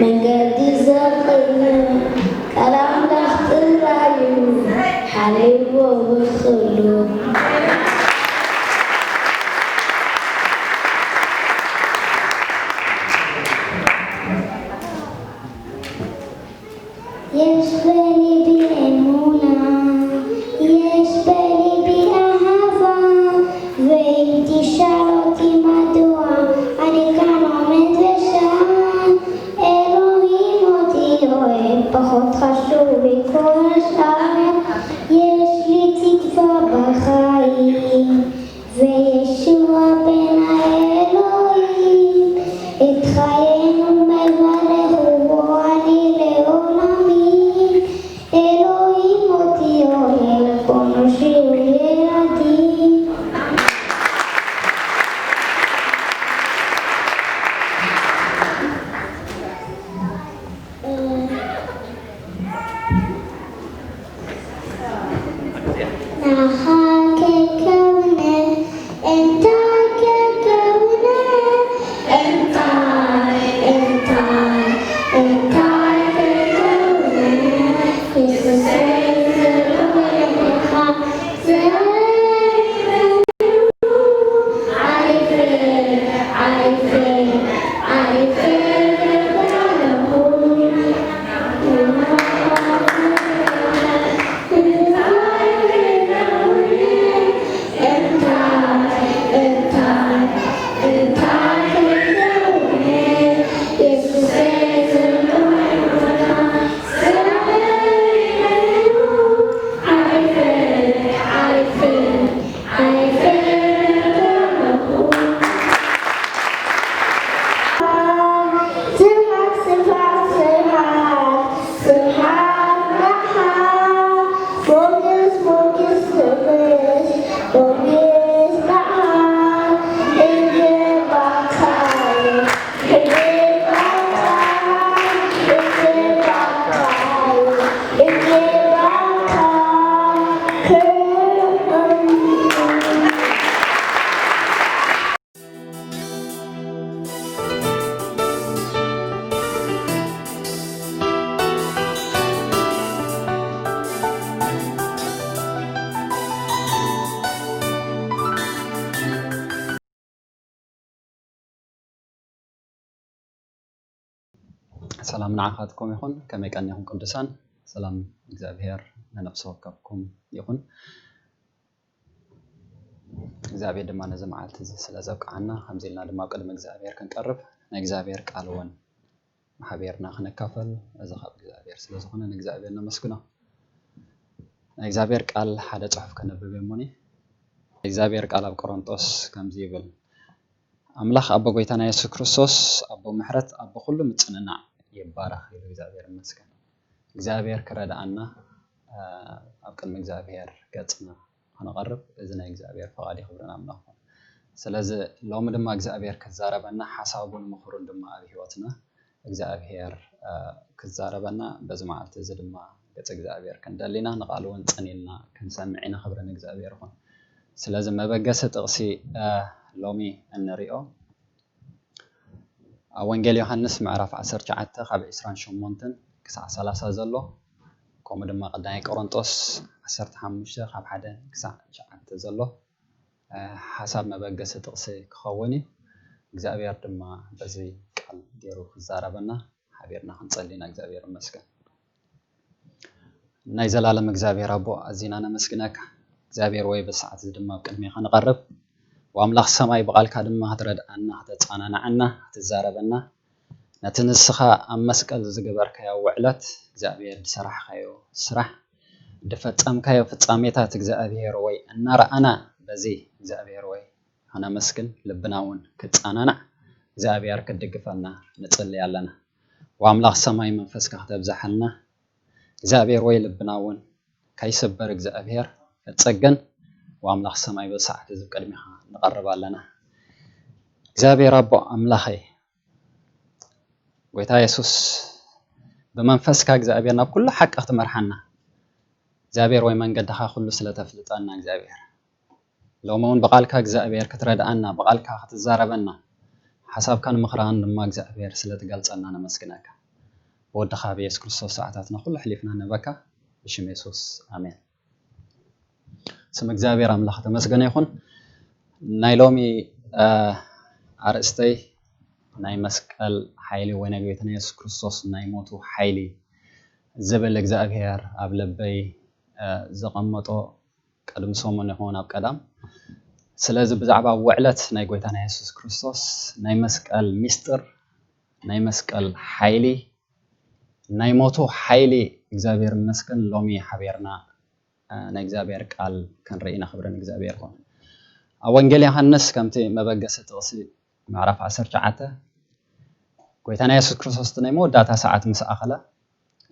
መንገዲ ዘቕንዕ ቃል ኣምላኽ ጥራይ እዩ፣ ሓልዎ ብኹሉ። יש בליבי אמונה, יש בליבי אהבה, ואם תשאל אותי מדוע אני כאן עומד ושם, אלוהים אותי אוהב, פחות חשוב מכל השאר, יש לי תקווה בחיים. וישוע בן האלוהים, את חיינו מברך ובו אני לעולמי. אלוהים אותי אוהב, בו נושיעו ילדים. ሰላም ንዓኻትኩም ይኹን። ከመይ ቀኒኹም ቅዱሳን? ሰላም እግዚኣብሔር ንነፍሲ ወከፍኩም ይኹን። እግዚኣብሔር ድማ ነዚ መዓልቲ እዚ ስለ ዘብቅዓና፣ ከምዚ ኢልና ድማ ኣብ ቅድሚ እግዚኣብሔር ክንቀርብ ናይ እግዚኣብሔር ቃል እውን ሓቢርና ክንካፈል እዚ ካብ እግዚኣብሔር ስለ ዝኾነ ንእግዚኣብሔር ነመስግኖ። ናይ እግዚኣብሔር ቃል ሓደ ጽሑፍ ከነብብ እየ እሞኒ። ናይ እግዚኣብሔር ቃል ኣብ ቆሮንጦስ ከምዚ ይብል፣ ኣምላኽ ኣቦ ጎይታና የሱስ ክርስቶስ ኣቦ ምሕረት ኣቦ ኩሉ ምጽንናዕ ይባረኽ ይብል። እግዚኣብሔር ይመስገን። እግዚኣብሔር ክረድኣና፣ እ፣ ኣብ ቅድሚ እግዚኣብሔር ገጽና ከነቐርብ እዚ ናይ እግዚኣብሔር ፈቓድ እዩ። ክብርን ኣምላኽ ይኹን። ስለዚ ሎሚ ድማ እግዚኣብሔር ክዛረበና ሓሳቡን ምኽሩን ድማ ኣብ ህይወትና እግዚኣብሔር፣ እ፣ ክዛረበና በዚ መዓልቲ እዚ ድማ ገጽ እግዚኣብሔር ክንደሊና ንቓሉ እውን ጽን ኢልና ክንሰምዕ ኢና። ክብሪ ንእግዚኣብሔር ይኹን። ስለዚ መበገሲ ጥቕሲ፣ እ፣ ሎሚ እንሪኦ ኣብ ወንጌል ዮሃንስ ምዕራፍ ዓሰርተ ትሽዓተ ካብ ዕስራን ሸሞንተን ክሳዕ ሰላሳ ዘሎ፣ ከምኡ ድማ ቀዳማይ ቆሮንጦስ ዓሰርተ ሓሙሽተ ካብ ሓደ ክሳዕ ትሽዓተ ዘሎ፣ እ፣ ሓሳብ መበገሲ ጥቕሲ ክኸውን እዩ። እግዚኣብሔር ድማ በዚ ቃል ገይሩ ክዛረበና ሓቢርና ክንጸሊ ኢና። እግዚኣብሔር ይመስገን። ናይ ዘላለም እግዚኣብሔር ኣቦ ኣዚና ነመስግነካ። እግዚኣብሔር ወይ በዚ ሰዓት እዚ ድማ ኣብ ቅድሜኻ ንቐርብ። ወኣምላኽ ሰማይ ብቓልካ ድማ ክትረድኣና፣ ከተጸናንዓና፣ ክትዛረበና፣ ነቲ ንስኻ ኣብ መስቀል ዝገበርካዮ ውዕለት እግዚኣብሔር ዝሰራሕካዮ ስራሕ፣ ዝፈጸምካዮ ፍጻሜታት እግዚኣብሔር ወይ እናረኣና በዚ እግዚኣብሔር ወይ ከነመስግን ልብና እውን ክጸናናዕ እግዚኣብሔር ክትድግፈና ንጽሊ ኣለና። ወኣምላኽ ሰማይ መንፈስካ ክተብዝሓልና እግዚኣብሔር ወይ ልብና እውን ከይስበር እግዚኣብሔር ከጸገን ወኣምላኽ ሰማይ በዚ ሰዓት እዚ ቅድሚኻ ንቐርብ ኣለና። እግዚኣብሔር ኣቦ ኣምላኸይ ጎይታ የሱስ ብመንፈስካ እግዚኣብሔር ናብ ኩሉ ሓቂ ክትመርሓና እግዚኣብሔር ወይ መንገድኻ ኩሉ ስለ ተፍልጠና እግዚኣብሔር ሎሚ እውን ብቓልካ እግዚኣብሔር ክትረድኣና ብቓልካ ክትዛረበና ሓሳብካን ምኽራን ድማ እግዚኣብሔር ስለ ትገልጸልና ነመስግነካ። ብወድኻ ብየሱስ ክርስቶስ ሰዓታትና ኩሉ ኣሕሊፍና ንህበካ። ብሽም የሱስ፣ ኣሜን። ስም እግዚኣብሔር ኣምላኽ ተመስገነ ይኹን። ናይ ሎሚ ኣርእስተይ ናይ መስቀል ሓይሊ ወይ ናይ ጎይታና የሱስ ክርስቶስ ናይ ሞቱ ሓይሊ ዝብል እግዚኣብሔር ኣብ ልበይ ዘቐመጦ ቅድሚ ሰሙን ይኸውን ኣብ ቀዳም። ስለዚ ብዛዕባ ውዕለት ናይ ጎይታና የሱስ ክርስቶስ ናይ መስቀል ሚስጥር፣ ናይ መስቀል ሓይሊ፣ ናይ ሞቱ ሓይሊ እግዚኣብሔር ይመስገን ሎሚ ሓቢርና ናይ እግዚኣብሔር ቃል ክንርኢ ኢና። ክብሪ ንእግዚኣብሔር ይኹን። ኣብ ወንጌል ዮሃንስ ከምቲ መበገሲ ጥቕሲ ምዕራፍ ዓሰርተ ትሽዓተ ጎይታና የሱስ ክርስቶስ ናይ መወዳእታ ሰዓት ምስ ኣኸለ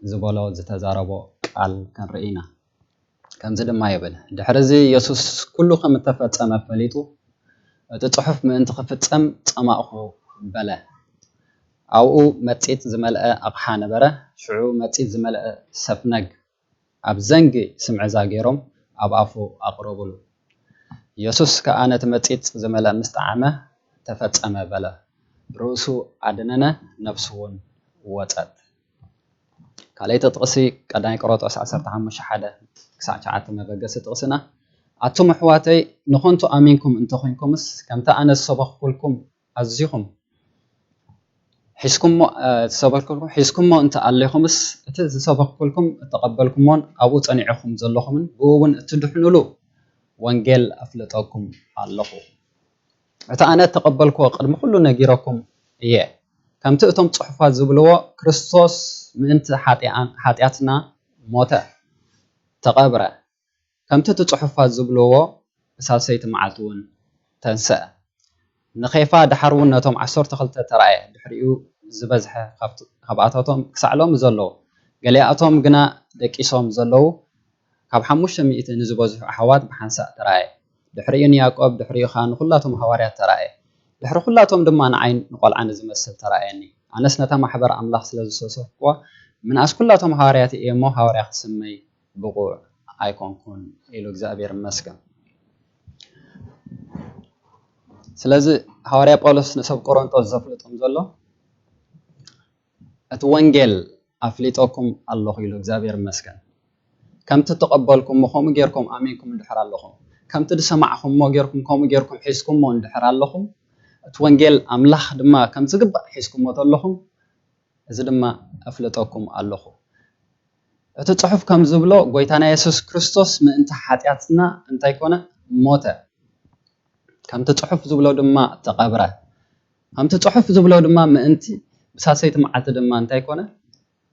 ዝበሎ ዝተዛረቦ ቃል ክንርኢ ኢና። ከምዚ ድማ ይብል፣ ድሕርዚ የሱስ ኩሉ ከም እተፈጸመ ፈሊጡ፣ እቲ ጽሑፍ ምእንቲ ክፍጸም ጸማእኹ በለ። ኣብኡ መጺጽ ዝመልአ ኣቕሓ ነበረ። ሽዑ መጺጽ ዝመልአ ሰፍነግ ኣብ ዘንጊ ስምዒዛ ገይሮም ኣብ ኣፉ ኣቕረቡሉ። የሱስ ከኣ ነቲ መጺጽ ዝመልአ ምስ ጠዓመ፣ ተፈጸመ በለ። ርእሱ ኣድነነ፣ ነፍሱ እውን ወጸት። ካልኣይቲ ጥቕሲ ቀዳማይ ቆሮንቶስ ዓሰርተ ሓሙሽተ ሓደ ክሳዕ ትሽዓተ መበገሲ ጥቕስና፣ ኣቱም ኣሕዋተይ ንኾንቱ ኣሚንኩም እንተኾይንኩምስ፣ ከምቲ ኣነ ዝሰበኽኩልኩም ኣዚኹም ሒዝኩሞ፣ እ፣ ዝሰበኽኩልኩም ሒዝኩሞ እንተ ኣለኹምስ፣ እቲ ዝሰበኽኩልኩም እተቐበልኩሞን ኣብኡ ጸኒዕኹም ዘለኹምን ብኡ እውን እትድሕኑሉ ወንጌል ኣፍልጠኩም ኣለኹ። እቲ ኣነ እተቐበልኩዎ ቅድሚ ኩሉ ነጊረኩም እየ። ከምቲ እቶም ጽሑፋት ዝብልዎ፣ ክርስቶስ ምእንቲ ሓጢኣን-፣ ሓጢኣትና ሞተ፣ ተቐብረ። ከምቲ እቲ ጽሑፋት ዝብልዎ፣ ብሳልሰይቲ መዓልቲ እውን ተንስአ። ንኬፋ፣ ደሓር እውን ነቶም ዓሰርተ ክልተ ተራእየ። ድሕሪኡ ዝበዝሐ ካብቲ-፣ ካብኣታቶም ክሳዕ ሎሚ ዘለዉ፣ ገሊኣቶም ግና ደቂሶም ዘለዉ፣ ካብ ሓሙሽተ ሚእቲ ንዝበዝሑ ኣሕዋት ብሓንሳእ ተራእየ። ድሕሪኡ ንያዕቆብ፣ ድሕሪኡ ኸኣ ንኹላቶም ሃዋርያት ተራእየ። ድሕሪ ኩላቶም ድማ ንዓይ ንቖልዓ ንዝመስል ተራእየኒ። ኣነስ ነታ ማሕበር ኣምላኽ ስለ ዝሰሰፍኩዋ፣ ምንኣስ ኩላቶም ሃዋርያት እየ እሞ፣ ሃዋርያ ክስመይ ብቑዕ ኣይኮንኩን ኢሉ። እግዚኣብሔር ይመስገን። ስለዚ ሃዋርያ ጳውሎስ ንሰብ ቆሮንቶስ ዘፍልጦም ዘሎ፣ እቲ ወንጌል ኣፍሊጠኩም ኣለኹ ኢሉ። እግዚኣብሔር ይመስገን። ከምቲ እተቐበልኩሞ ከምኡ ጌርኩም ኣሚንኩም እንድሕር ኣለኹም፣ ከምቲ ዝሰማዕኩሞ ጌርኩም ከምኡ ጌርኩም ሒዝኩሞ እንድሕር ኣለኹም፣ እቲ ወንጌል ኣምላኽ ድማ ከም ዝግባእ ሒዝኩሞ ተለኹም፣ እዚ ድማ ኣፍልጠኩም ኣለኹ። እቲ ጽሑፍ ከም ዝብሎ፣ ጎይታና የሱስ ክርስቶስ ምእንቲ ሓጢኣትና እንታይ ኮነ? ሞተ። ከምቲ ጽሑፍ ዝብሎ ድማ ተቐብረ። ከምቲ ጽሑፍ ዝብሎ ድማ ምእንቲ ብሳልሰይቲ መዓልቲ ድማ እንታይ ኮነ?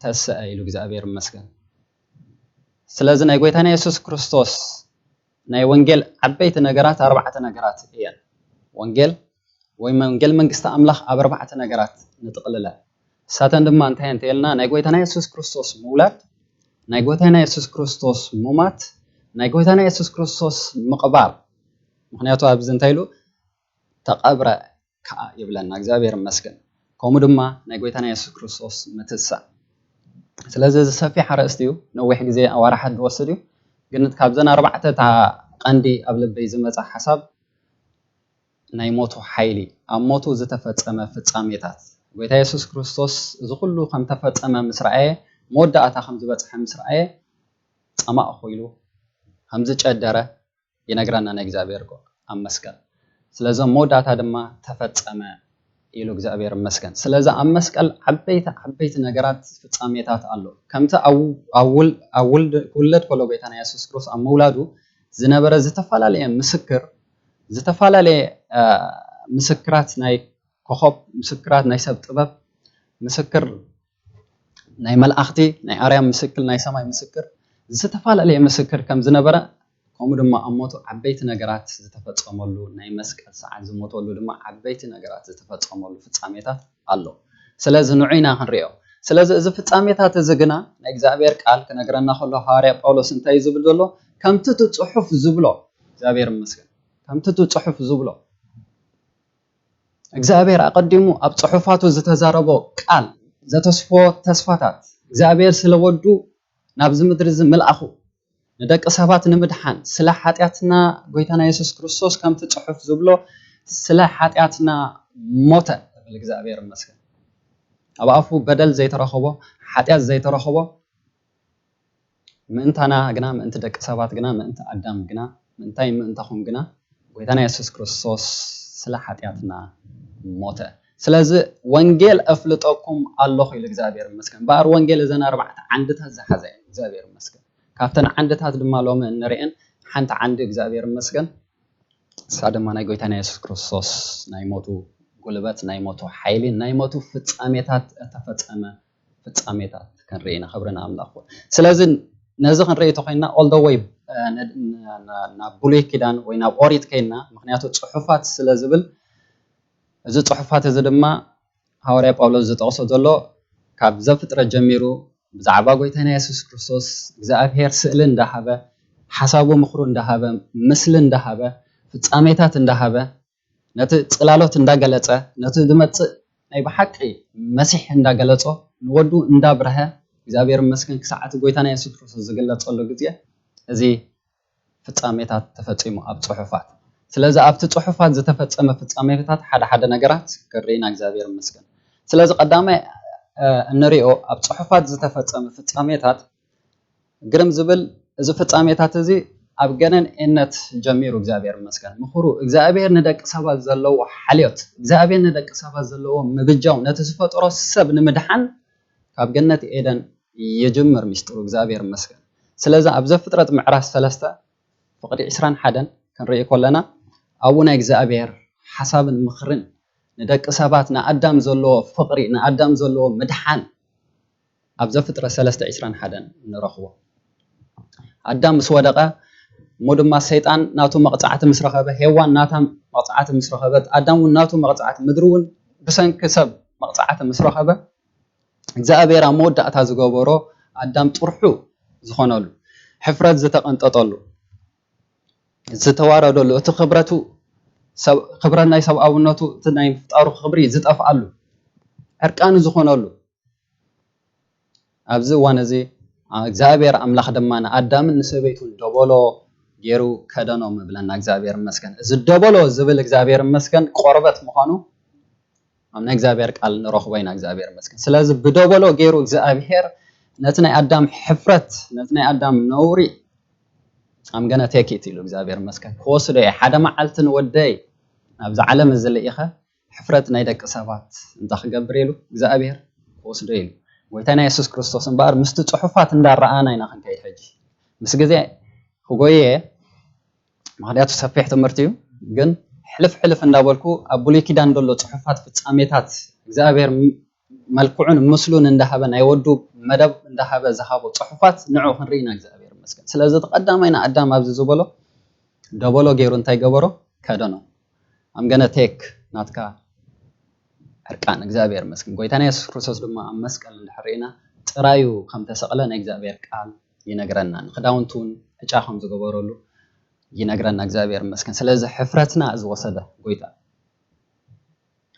ተስአ ኢሉ። እግዚኣብሔር ይመስገን። ስለዚ ናይ ጎይታና የሱስ ክርስቶስ ናይ ወንጌል ዓበይቲ ነገራት ኣርባዕተ ነገራት እየን። ወንጌል ወይ ወንጌል መንግስቲ ኣምላኽ ኣብ ኣርባዕተ ነገራት ንጥቕልለ። ንሳተን ድማ እንታይ እንተልና፣ ናይ ጎይታና የሱስ ክርስቶስ ምውላድ፣ ናይ ጎይታና የሱስ ክርስቶስ ሙማት፣ ናይ ጎይታና የሱስ ክርስቶስ ምቕባር። ምኽንያቱ ኣብዚ እንታይ ኢሉ? ተቐብረ ከኣ ይብለና። እግዚኣብሔር ይመስገን። ከምኡ ድማ ናይ ጎይታና የሱስ ክርስቶስ ምትንሳእ። ስለዚ እዚ ሰፊሕ ኣርእስቲ እዩ። ነዊሕ ግዜ ኣዋርሓት ዝወስድ እዩ። ግን ካብዘን ኣርባዕተ እታ ቀንዲ ኣብ ልበይ ዝመጻ ሓሳብ ናይ ሞቱ ሓይሊ፣ ኣብ ሞቱ ዝተፈጸመ ፍጻሜታት። ጎይታ የሱስ ክርስቶስ እዚ ኩሉ ከም ተፈጸመ ምስ ረኣየ፣ መወዳእታ ከም ዝበጽሐ ምስ ረኣየ፣ ጸማእኹ ኢሉ ከም ዝጨደረ ይነግረና ናይ እግዚኣብሔር ቃል ኣብ መስቀል። ስለዚ ኣብ መወዳእታ ድማ ተፈጸመ ኢሉ እግዚኣብሔር ይመስገን። ስለዚ ኣብ መስቀል ዓበይቲ ዓበይቲ ነገራት ፍጻሜታት ኣሎ። ከምቲ ኣብ፣ ኣብ ውል-፣ ኣብ ውልድ-፣ ክውለድ ከሎ ጎይታና የሱስ ክርስቶስ ኣብ ምውላዱ ዝነበረ ዝተፈላለየ ምስክር፣ ዝተፈላለየ፣ እ፣ ምስክራት ናይ ኮኸብ፣ ምስክራት ናይ ሰብ ጥበብ፣ ምስክር ናይ መላእኽቲ፣ ናይ ኣርያም ምስክር፣ ናይ ሰማይ ምስክር፣ ዝተፈላለየ ምስክር ከም ዝነበረ፣ ከምኡ ድማ ኣብ ሞቱ ዓበይቲ ነገራት ዝተፈጸመሉ፣ ናይ መስቀል ሰዓት ዝሞተሉ ድማ ዓበይቲ ነገራት ዝተፈጸመሉ ፍጻሜታት ኣሎ። ስለዚ ንዑ ኢና ክንሪኦ። ስለዚ እዚ ፍጻሜታት እዚ ግና ናይ እግዚኣብሔር ቃል ክነግረና ከሎ ሃዋርያ ጳውሎስ እንታይ እዩ ዝብል ዘሎ? ከምቲ እቲ ጽሑፍ ዝብሎ፣ እግዚኣብሔር ይመስገን፣ ከምቲ እቲ ጽሑፍ ዝብሎ፣ እግዚኣብሔር ኣቐዲሙ ኣብ ጽሑፋቱ ዝተዛረቦ ቃል፣ ዘተስፎ ተስፋታት፣ እግዚኣብሔር ስለ ወዱ ናብዚ ምድሪ እዚ ምልኣኹ፣ ንደቂ ሰባት ንምድሓን፣ ስለ ሓጢኣትና ጎይታና የሱስ ክርስቶስ ከምቲ ጽሑፍ ዝብሎ ስለ ሓጢኣትና ሞተ። ይብል እግዚኣብሔር ይመስገን። ኣብ ኣፉ በደል ዘይተረኸቦ፣ ሓጢኣት ዘይተረኸቦ፣ ምእንታና ግና፣ ምእንቲ ደቂ ሰባት ግና፣ ምእንቲ ኣዳም ግና፣ ምእንታይ ምእንታኹም ግና ጎይታና የሱስ ክርስቶስ ስለ ሓጢኣትና ሞተ። ስለዚ ወንጌል እፍልጠኩም ኣለኹ ኢሉ እግዚኣብሔር ይመስገን። በኣር ወንጌል እዘን ኣርባዕተ ዓንድታት ዝሓዘ እዩ። እግዚኣብሔር ይመስገን። ካብተን ዓንድታት ድማ ሎሚ እንርእየን ሓንቲ ዓንዲ እግዚኣብሔር ይመስገን እሳ ድማ ናይ ጎይታና የሱስ ክርስቶስ ናይ ሞቱ ጉልበት፣ ናይ ሞቱ ሓይሊ፣ ናይ ሞቱ ፍጻሜታት እተፈጸመ ፍጻሜታት ክንርኢ ኢና። ክብሪ ንኣምላኽ ይኹን። ስለዚ ነዚ ክንርኢ ተኮይንና all the way ናብ ብሉይ ኪዳን ወይ ናብ ኦሪት ከይንና፣ ምክንያቱ ጽሑፋት ስለ ዝብል፣ እዚ ጽሑፋት እዚ ድማ ሃዋርያ ጳውሎስ ዝጠቕሶ ዘሎ ካብ ዘፍጥረት ጀሚሩ ብዛዕባ ጎይታና የሱስ ክርስቶስ እግዚኣብሔር ስእሊ እንዳሃበ፣ ሓሳቡ ምኽሩ እንዳሃበ፣ ምስሊ እንዳሃበ፣ ፍጻሜታት እንዳሃበ፣ ነቲ ጽላሎት እንዳገለጸ፣ ነቲ ዝመጽእ ናይ ብሓቂ መሲሕ እንዳገለጾ፣ ንወዱ እንዳብረሀ፣ እግዚኣብሔር ይመስገን ክሳዕ እቲ ጎይታና የሱስ ክርስቶስ ዝግለጸሉ ግዜ እዚ ፍጻሜታት ተፈጺሙ ኣብ ጽሑፋት። ስለዚ ኣብቲ ጽሑፋት ዝተፈጸመ ፍጻሜታት ሓደ ሓደ ነገራት ክርኢና እግዚኣብሔር ይመስገን። ስለዚ ቀዳማይ እ፣ እንሪኦ ኣብ ጽሑፋት ዝተፈጸመ ፍጻሜታት ግርም ዝብል እዚ ፍጻሜታት እዚ ኣብ ገነን ኤነት ጀሚሩ እግዚኣብሔር ይመስገን። ምኽሩ እግዚኣብሔር ንደቂ ሰባት ዘለዎ ሓልዮት፣ እግዚኣብሔር ንደቂ ሰባት ዘለዎ ምብጃው፣ ነቲ ዝፈጠሮ ሰብ ንምድሓን ካብ ገነት ኤደን ይጅምር ሚስጥሩ እግዚኣብሔር ይመስገን። ስለዚ ኣብ ዘፍጥረት ምዕራፍ ሰለስተ ፍቕዲ ዕስራን ሓደን ክንርኢ ከለና ኣብኡ ናይ እግዚኣብሔር ሓሳብን ምኽርን ንደቂ ሰባት ንኣዳም ዘለዎ ፍቕሪ ንኣዳም ዘለዎ ምድሓን ኣብ ዘፍጥረት ሰለስተ ዕስራን ሓደን ንረኽቦ። ኣዳም ምስ ወደቐ እሞ ድማ ሰይጣን ናቱ መቕጻዕቲ ምስ ረኸበ፣ ሄዋን ናታ መቕጻዕቲ ምስ ረኸበት፣ ኣዳም እውን ናቱ መቕጻዕቲ፣ ምድሪ እውን ብሰንኪ ሰብ መቕጻዕቲ ምስ ረኸበ እግዚኣብሔር ኣብ መወዳእታ ዝገበሮ ኣዳም ጥርሑ ዝኾነሉ ሕፍረት ዝተቐንጠጠሉ ዝተዋረደሉ እቲ ክብረቱ ሰብ- ክብረት ናይ ሰብኣውነቱ እቲ ናይ ምፍጣሩ ክብሪ ዝጠፍኣሉ ዕርቃኑ ዝኾነሉ ኣብዚ እዋን እዚ እግዚኣብሔር ኣምላኽ ድማ ንኣዳምን ንሰበይቱን ደበሎ ገይሩ ከደኖም እብለና እግዚኣብሔር ይመስገን። እዚ ደበሎ ዝብል እግዚኣብሔር ይመስገን ቆርበት ምዃኑ ኣብ ናይ እግዚኣብሔር ቃል ንረኽቦ ኢና። እግዚኣብሔር ይመስገን። ስለዚ ብደበሎ ገይሩ እግዚኣብሔር ነቲ ናይ ኣዳም ሕፍረት ነቲ ናይ ኣዳም ነውሪ ኣምገነ ቴኪት ኢሉ እግዚኣብሔር ይመስገን ክወስዶ እየ ሓደ መዓልቲ ንወደይ ናብዚ ዓለም እዚ ልኢኸ ሕፍረት ናይ ደቂ ሰባት እንታይ ክገብር ኢሉ እግዚኣብሔር ክወስዶ ኢሉ ጎይታና የሱስ ክርስቶስ እምበኣር ምስቲ ፅሑፋት እንዳረኣና ኢና ክንከይድ ሕጂ ምስ ግዜ ክጎየ ምክንያቱ ሰፊሕ ትምህርቲ እዩ ግን ሕልፍ ሕልፍ እንዳበልኩ ኣብ ብሉይ ኪዳን ዘሎ ፅሑፋት ፍፃሜታት እግዚኣብሔር መልክዑን ምስሉን እንዳሃበ ናይ ወዱ መደብ እንዳሃበ ዝሃቦ ፅሑፋት ንዑ ክንርኢ ኢና እግዚኣብሔር ይመስገን ስለዚ እቲ ቀዳማይ ንኣዳም ኣብዚ ዝበሎ ደበሎ ገይሩ እንታይ ገበሮ ከደኖ ኣምገነ ቴክ ናትካ ዕርቃን እግዚኣብሔር ይመስገን ጎይታና የሱስ ክርስቶስ ድማ ኣብ መስቀል እንድሕር ርኢና ጥራዩ ከም ተሰቕለ ናይ እግዚኣብሔር ቃል ይነግረና ንክዳውንቱ እውን ዕጫ ከም ዝገበረሉ ይነግረና እግዚኣብሔር ይመስገን ስለዚ ሕፍረትና ዝወሰደ ጎይታ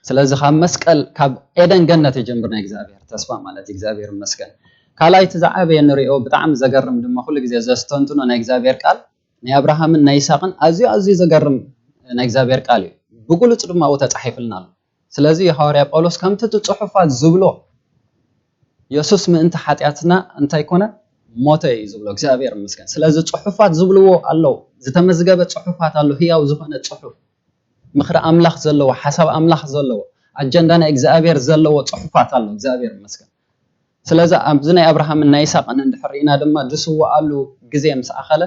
ስለዚ ካብ መስቀል ካብ ኤደን ገነት ይጀምር ናይ እግዚኣብሔር ተስፋ ማለት እግዚኣብሔር ይመስገን ካልኣይቲ ዝዓበየ ንሪኦ ብጣዕሚ ዘገርም ድማ ኩሉ ግዜ ዘስተንትኖ ናይ እግዚኣብሔር ቃል ናይ ኣብርሃምን ናይ ይስቅን ኣዝዩ ኣዝዩ ዘገርም ናይ እግዚኣብሔር ቃል እዩ ብግሉፅ ድማ ኡ ተፃሒፍልና ኣሎ ስለዚ ሃዋርያ ጳውሎስ ከምቲ እቲ ፅሑፋት ዝብሎ የሱስ ምእንቲ ሓጢኣትና እንታይ ኮነ ሞተ እዩ ዝብሎ እግዚኣብሔር ይመስገን ስለዚ ፅሑፋት ዝብልዎ ኣለዉ ዝተመዝገበ ፅሑፋት ኣሎ ህያው ዝኾነ ፅሑፍ ምኽሪ ኣምላኽ ዘለዎ ሓሳብ ኣምላኽ ዘለዎ ኣጀንዳ ናይ እግዚኣብሔር ዘለዎ ፅሑፋት ኣሎ እግዚኣብሔር ይመስገን ስለዚ ኣብዚ ናይ ኣብርሃምን ናይ ይስቅን እንድሕር ርኢና ድማ ዝስወኣሉ ግዜ ምስ ኣኸለ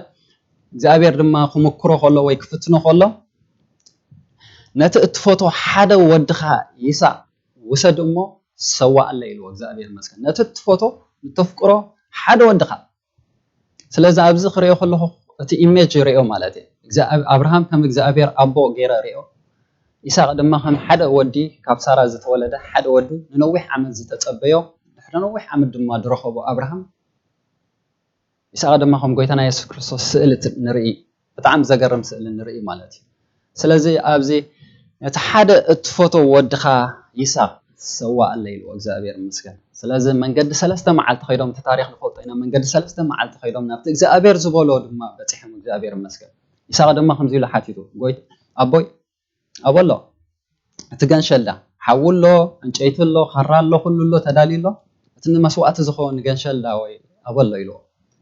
እግዚኣብሔር ድማ ክምክሮ ከሎ ወይ ክፍትኖ ከሎ ነቲ እትፈቶ ሓደ ወድኻ ይስቅ ውሰድ እሞ ሰዋኣለይ ኢልዎ እግዚኣብሔር ይመስገን ነቲ እትፈቶ እተፍቅሮ ሓደ ወድኻ ስለዚ ኣብዚ ክሪኦ ከለኹ እቲ ኢሜጅ ይሪኦ ማለት እዩ ኣብርሃም ከም እግዚኣብሔር ኣቦ ገይረ ሪኦ ይስቅ ድማ ከም ሓደ ወዲ ካብ ሳራ ዝተወለደ ሓደ ወዲ ንነዊሕ ዓመት ዝተፀበዮ ድሕሪ ነዊሕ ዓመት ድማ ዝረኸቦ ኣብርሃም ይስቅ ድማ ከም ጎይታና የሱስ ክርስቶስ ስእሊ ንርኢ ብጣዕሚ ዘገርም ስእሊ ንርኢ ማለት እዩ ስለዚ ኣብዚ እቲ ሓደ እትፈቶ ወድኻ ይስቅ ሰዋኣለይ ኢልዎ እግዚኣብሔር ይመስገን ስለዚ መንገዲ ሰለስተ መዓልቲ ከይዶም እቲ ታሪክ ንፈልጦ ኢና መንገዲ ሰለስተ መዓልቲ ከይዶም ናብቲ እግዚኣብሔር ዝበሎ ድማ በፂሖም እግዚኣብሔር ይመስገን ይስቅ ድማ ከምዚ ኢሉ ሓቲቱ ጎይ ኣቦይ ኣበሎ እቲ ገንሸልዳ ሓዊ ኣሎ፣ ዕንጨይቲ ኣሎ፣ ካራ ኣሎ፣ ኩሉ ኣሎ፣ ተዳልዩ ኣሎ። እቲ ንመስዋእቲ ዝኸውን ገንሸል ዳወይ ኣበሎ ኢልዎ።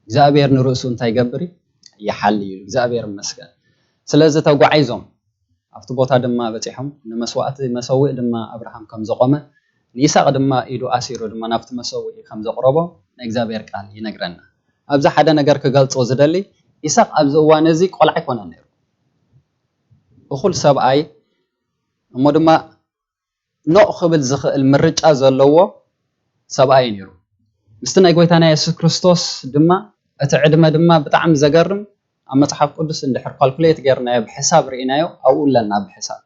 እግዚኣብሔር ንርእሱ እንታይ ይገብር እዩ? ይሓሊ እዩ። እግዚኣብሔር ይመስገን። ስለዚ ተጓዒዞም ኣብቲ ቦታ ድማ በጺሖም፣ ንመስዋእቲ መሰውእ ድማ ኣብርሃም ከም ዘቖመ፣ ንይስሐቅ ድማ ኢዱ ኣሲሩ ድማ ናብቲ መሰውእ ከም ዘቕረቦ ናይ እግዚኣብሔር ቃል ይነግረና። ኣብዚ ሓደ ነገር ክገልጾ ዝደሊ፣ ይስሐቅ ኣብዚ እዋን እዚ ቆልዓ ኣይኮነን ነይሩ። እኹል ሰብኣይ፣ እሞ ድማ ኖቕ ክብል ዝኽእል ምርጫ ዘለዎ ሰብኣይ ነይሩ። ምስቲ ናይ ጎይታና የሱስ ክርስቶስ ድማ እቲ ዕድመ ድማ ብጣዕሚ ዘገርም፣ ኣብ መጽሓፍ ቅዱስ እንድሕር ካልኩሌት ጌርናዮ፣ ብሕሳብ ርኢናዮ፣ ኣብኡ ኣለና ብሕሳብ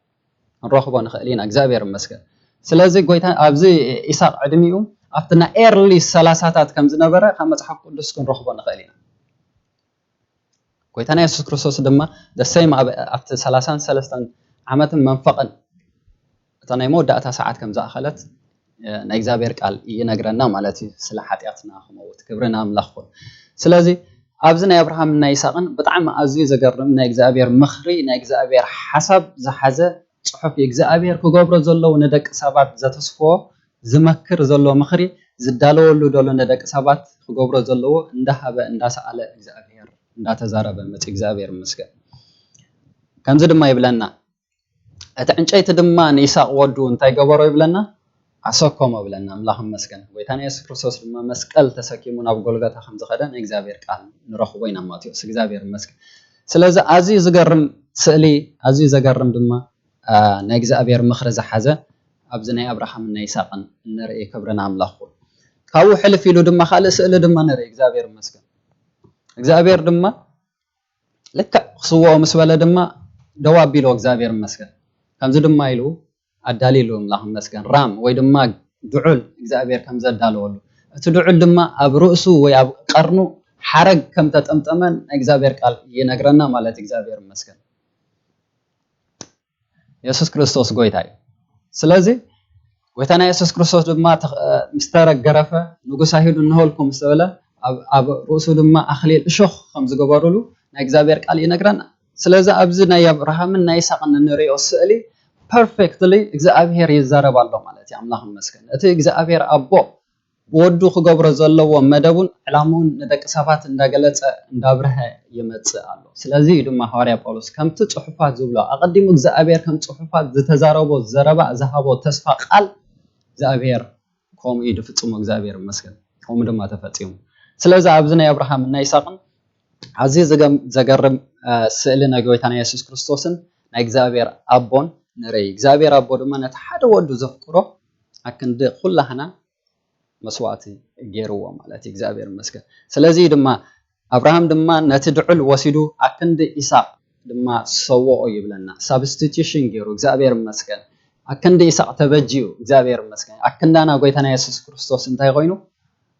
ክንረኽቦ ንኽእል ኢና። እግዚኣብሔር ይመስገን። ስለዚ ጎይታ ኣብዚ ኢሳቅ ዕድሚኡ ኣብቲ ናይ ኤርሊ ሰላሳታት ከም ዝነበረ ካብ መጽሓፍ ቅዱስ ክንረኽቦ ንኽእል ኢና። ጎይታና የሱስ ክርስቶስ ድማ ደሰይም ኣብቲ ሰላሳን ሰለስተን ዓመትን መንፈቕን እታ ናይ መወዳእታ ሰዓት ከም ዝኣኸለት ናይ እግዚኣብሔር ቃል ይነግረና ማለት እዩ። ስለ ሓጢኣትና ክመውት ክብሪ ንኣምላኽ ይኹን። ስለዚ ኣብዚ ናይ ኣብርሃምን ናይ ይስሐቅን ብጣዕሚ ኣዝዩ ዘገርም ናይ እግዚኣብሔር ምኽሪ፣ ናይ እግዚኣብሔር ሓሳብ ዝሓዘ ጽሑፍ እዩ። እግዚኣብሔር ክገብሮ ዘለዉ ንደቂ ሰባት ዘተስፍዎ ዝመክር ዘሎ ምኽሪ ዝዳለወሉ ዘሎ ንደቂ ሰባት ክገብሮ ዘለዎ እንዳሃበ እንዳሰኣለ እግዚኣብሔር እንዳተዛረበ መጽ እግዚኣብሔር ይመስገን። ከምዚ ድማ ይብለና፣ እቲ ዕንጨይቲ ድማ ንይስሐቅ ወዱ እንታይ ገበሮ ይብለና? ኣሰከሞ ይብለና። ኣምላኽ ይመስገን። ጎይታና የሱስ ክርስቶስ ድማ መስቀል ተሰኪሙ ናብ ጎልጎታ ከም ዝኸደ ናይ እግዚኣብሔር ቃል ንረኽቦ ኢና። ማቴዎስ እግዚኣብሔር ይመስገን። ስለዚ ኣዝዩ ዝገርም ስእሊ፣ ኣዝዩ ዘገርም ድማ ናይ እግዚኣብሔር ምኽሪ ዝሓዘ ኣብዚ ናይ ኣብርሃምን ናይ ይስሐቅን ንርኢ። ክብሪ ንኣምላኽ ይኹን። ካብኡ ሕልፍ ኢሉ ድማ ካልእ ስእሊ ድማ ንርኢ። እግዚኣብሔር ይመስገን። እግዚኣብሔር ድማ ልክዕ ክስውኦ ምስ በለ ድማ ደው ኣቢልዎ እግዚኣብሔር ይመስገን። ከምዚ ድማ ኢሉ ኣዳሊሉ ኣምላኽ ይመስገን። ራም ወይ ድማ ድዑል እግዚኣብሔር ከም ዘዳለወሉ፣ እቲ ድዑል ድማ ኣብ ርእሱ ወይ ኣብ ቀርኑ ሓረግ ከም ተጠምጠመን ናይ እግዚኣብሔር ቃል ይነግረና ማለት እግዚኣብሔር ይመስገን። የሱስ ክርስቶስ ጎይታ እዩ። ስለዚ ጎይታና የሱስ ክርስቶስ ድማ ምስ ተገረፈ፣ ንጉስ ኣይሁድ እንሆልኩ ምስ በለ፣ ኣብ ርእሱ ድማ ኣኽሊል እሾኽ ከም ዝገበሩሉ ናይ እግዚኣብሔር ቃል ይነግረና። ስለዚ ኣብዚ ናይ ኣብርሃምን ናይ ይስሐቅን እንርእዮ ስእሊ ፐርፌክትሊ እግዚኣብሔር ይዛረብ ኣሎ ማለት እዩ። ኣምላኽ ይመስገን። እቲ እግዚኣብሔር ኣቦ ብወዱ ክገብሮ ዘለዎ መደቡን ዕላምኡን ንደቂ ሰባት እንዳገለጸ እንዳብርሀ ይመጽእ ኣሎ። ስለዚ እዩ ድማ ሃዋርያ ጳውሎስ ከምቲ ጽሑፋት ዝብሎ፣ ኣቐዲሙ እግዚኣብሔር ከም ጽሑፋት ዝተዛረቦ ዘረባ ዝሃቦ ተስፋ ቃል እግዚኣብሔር ከምኡ እዩ ዝፍጽሞ። እግዚኣብሔር ይመስገን። ከምኡ ድማ ተፈጺሙ። ስለዚ ኣብዚ ናይ ኣብርሃምን ናይ ይስሐቅን ኣዝዩ ዘገርም ስእሊ ናይ ጎይታና የሱስ ክርስቶስን ናይ እግዚኣብሔር ኣቦን ንርኢ። እግዚኣብሔር ኣቦ ድማ ነቲ ሓደ ወዱ ዘፍቅሮ ኣክንዲ ኩላህና መስዋእቲ ገይርዎ ማለት እዩ። እግዚኣብሔር ይመስገን። ስለዚ ድማ ኣብርሃም ድማ ነቲ ድዑል ወሲዱ ኣክንዲ ይስሐቅ ድማ ሰወኦ ይብለና። ሳብስቲቱሽን ገይሩ። እግዚኣብሔር ይመስገን። ኣክንዲ ይስሐቅ ተበጅዩ። እግዚኣብሔር ይመስገን። ኣክንዳና ጎይታና የሱስ ክርስቶስ እንታይ ኮይኑ?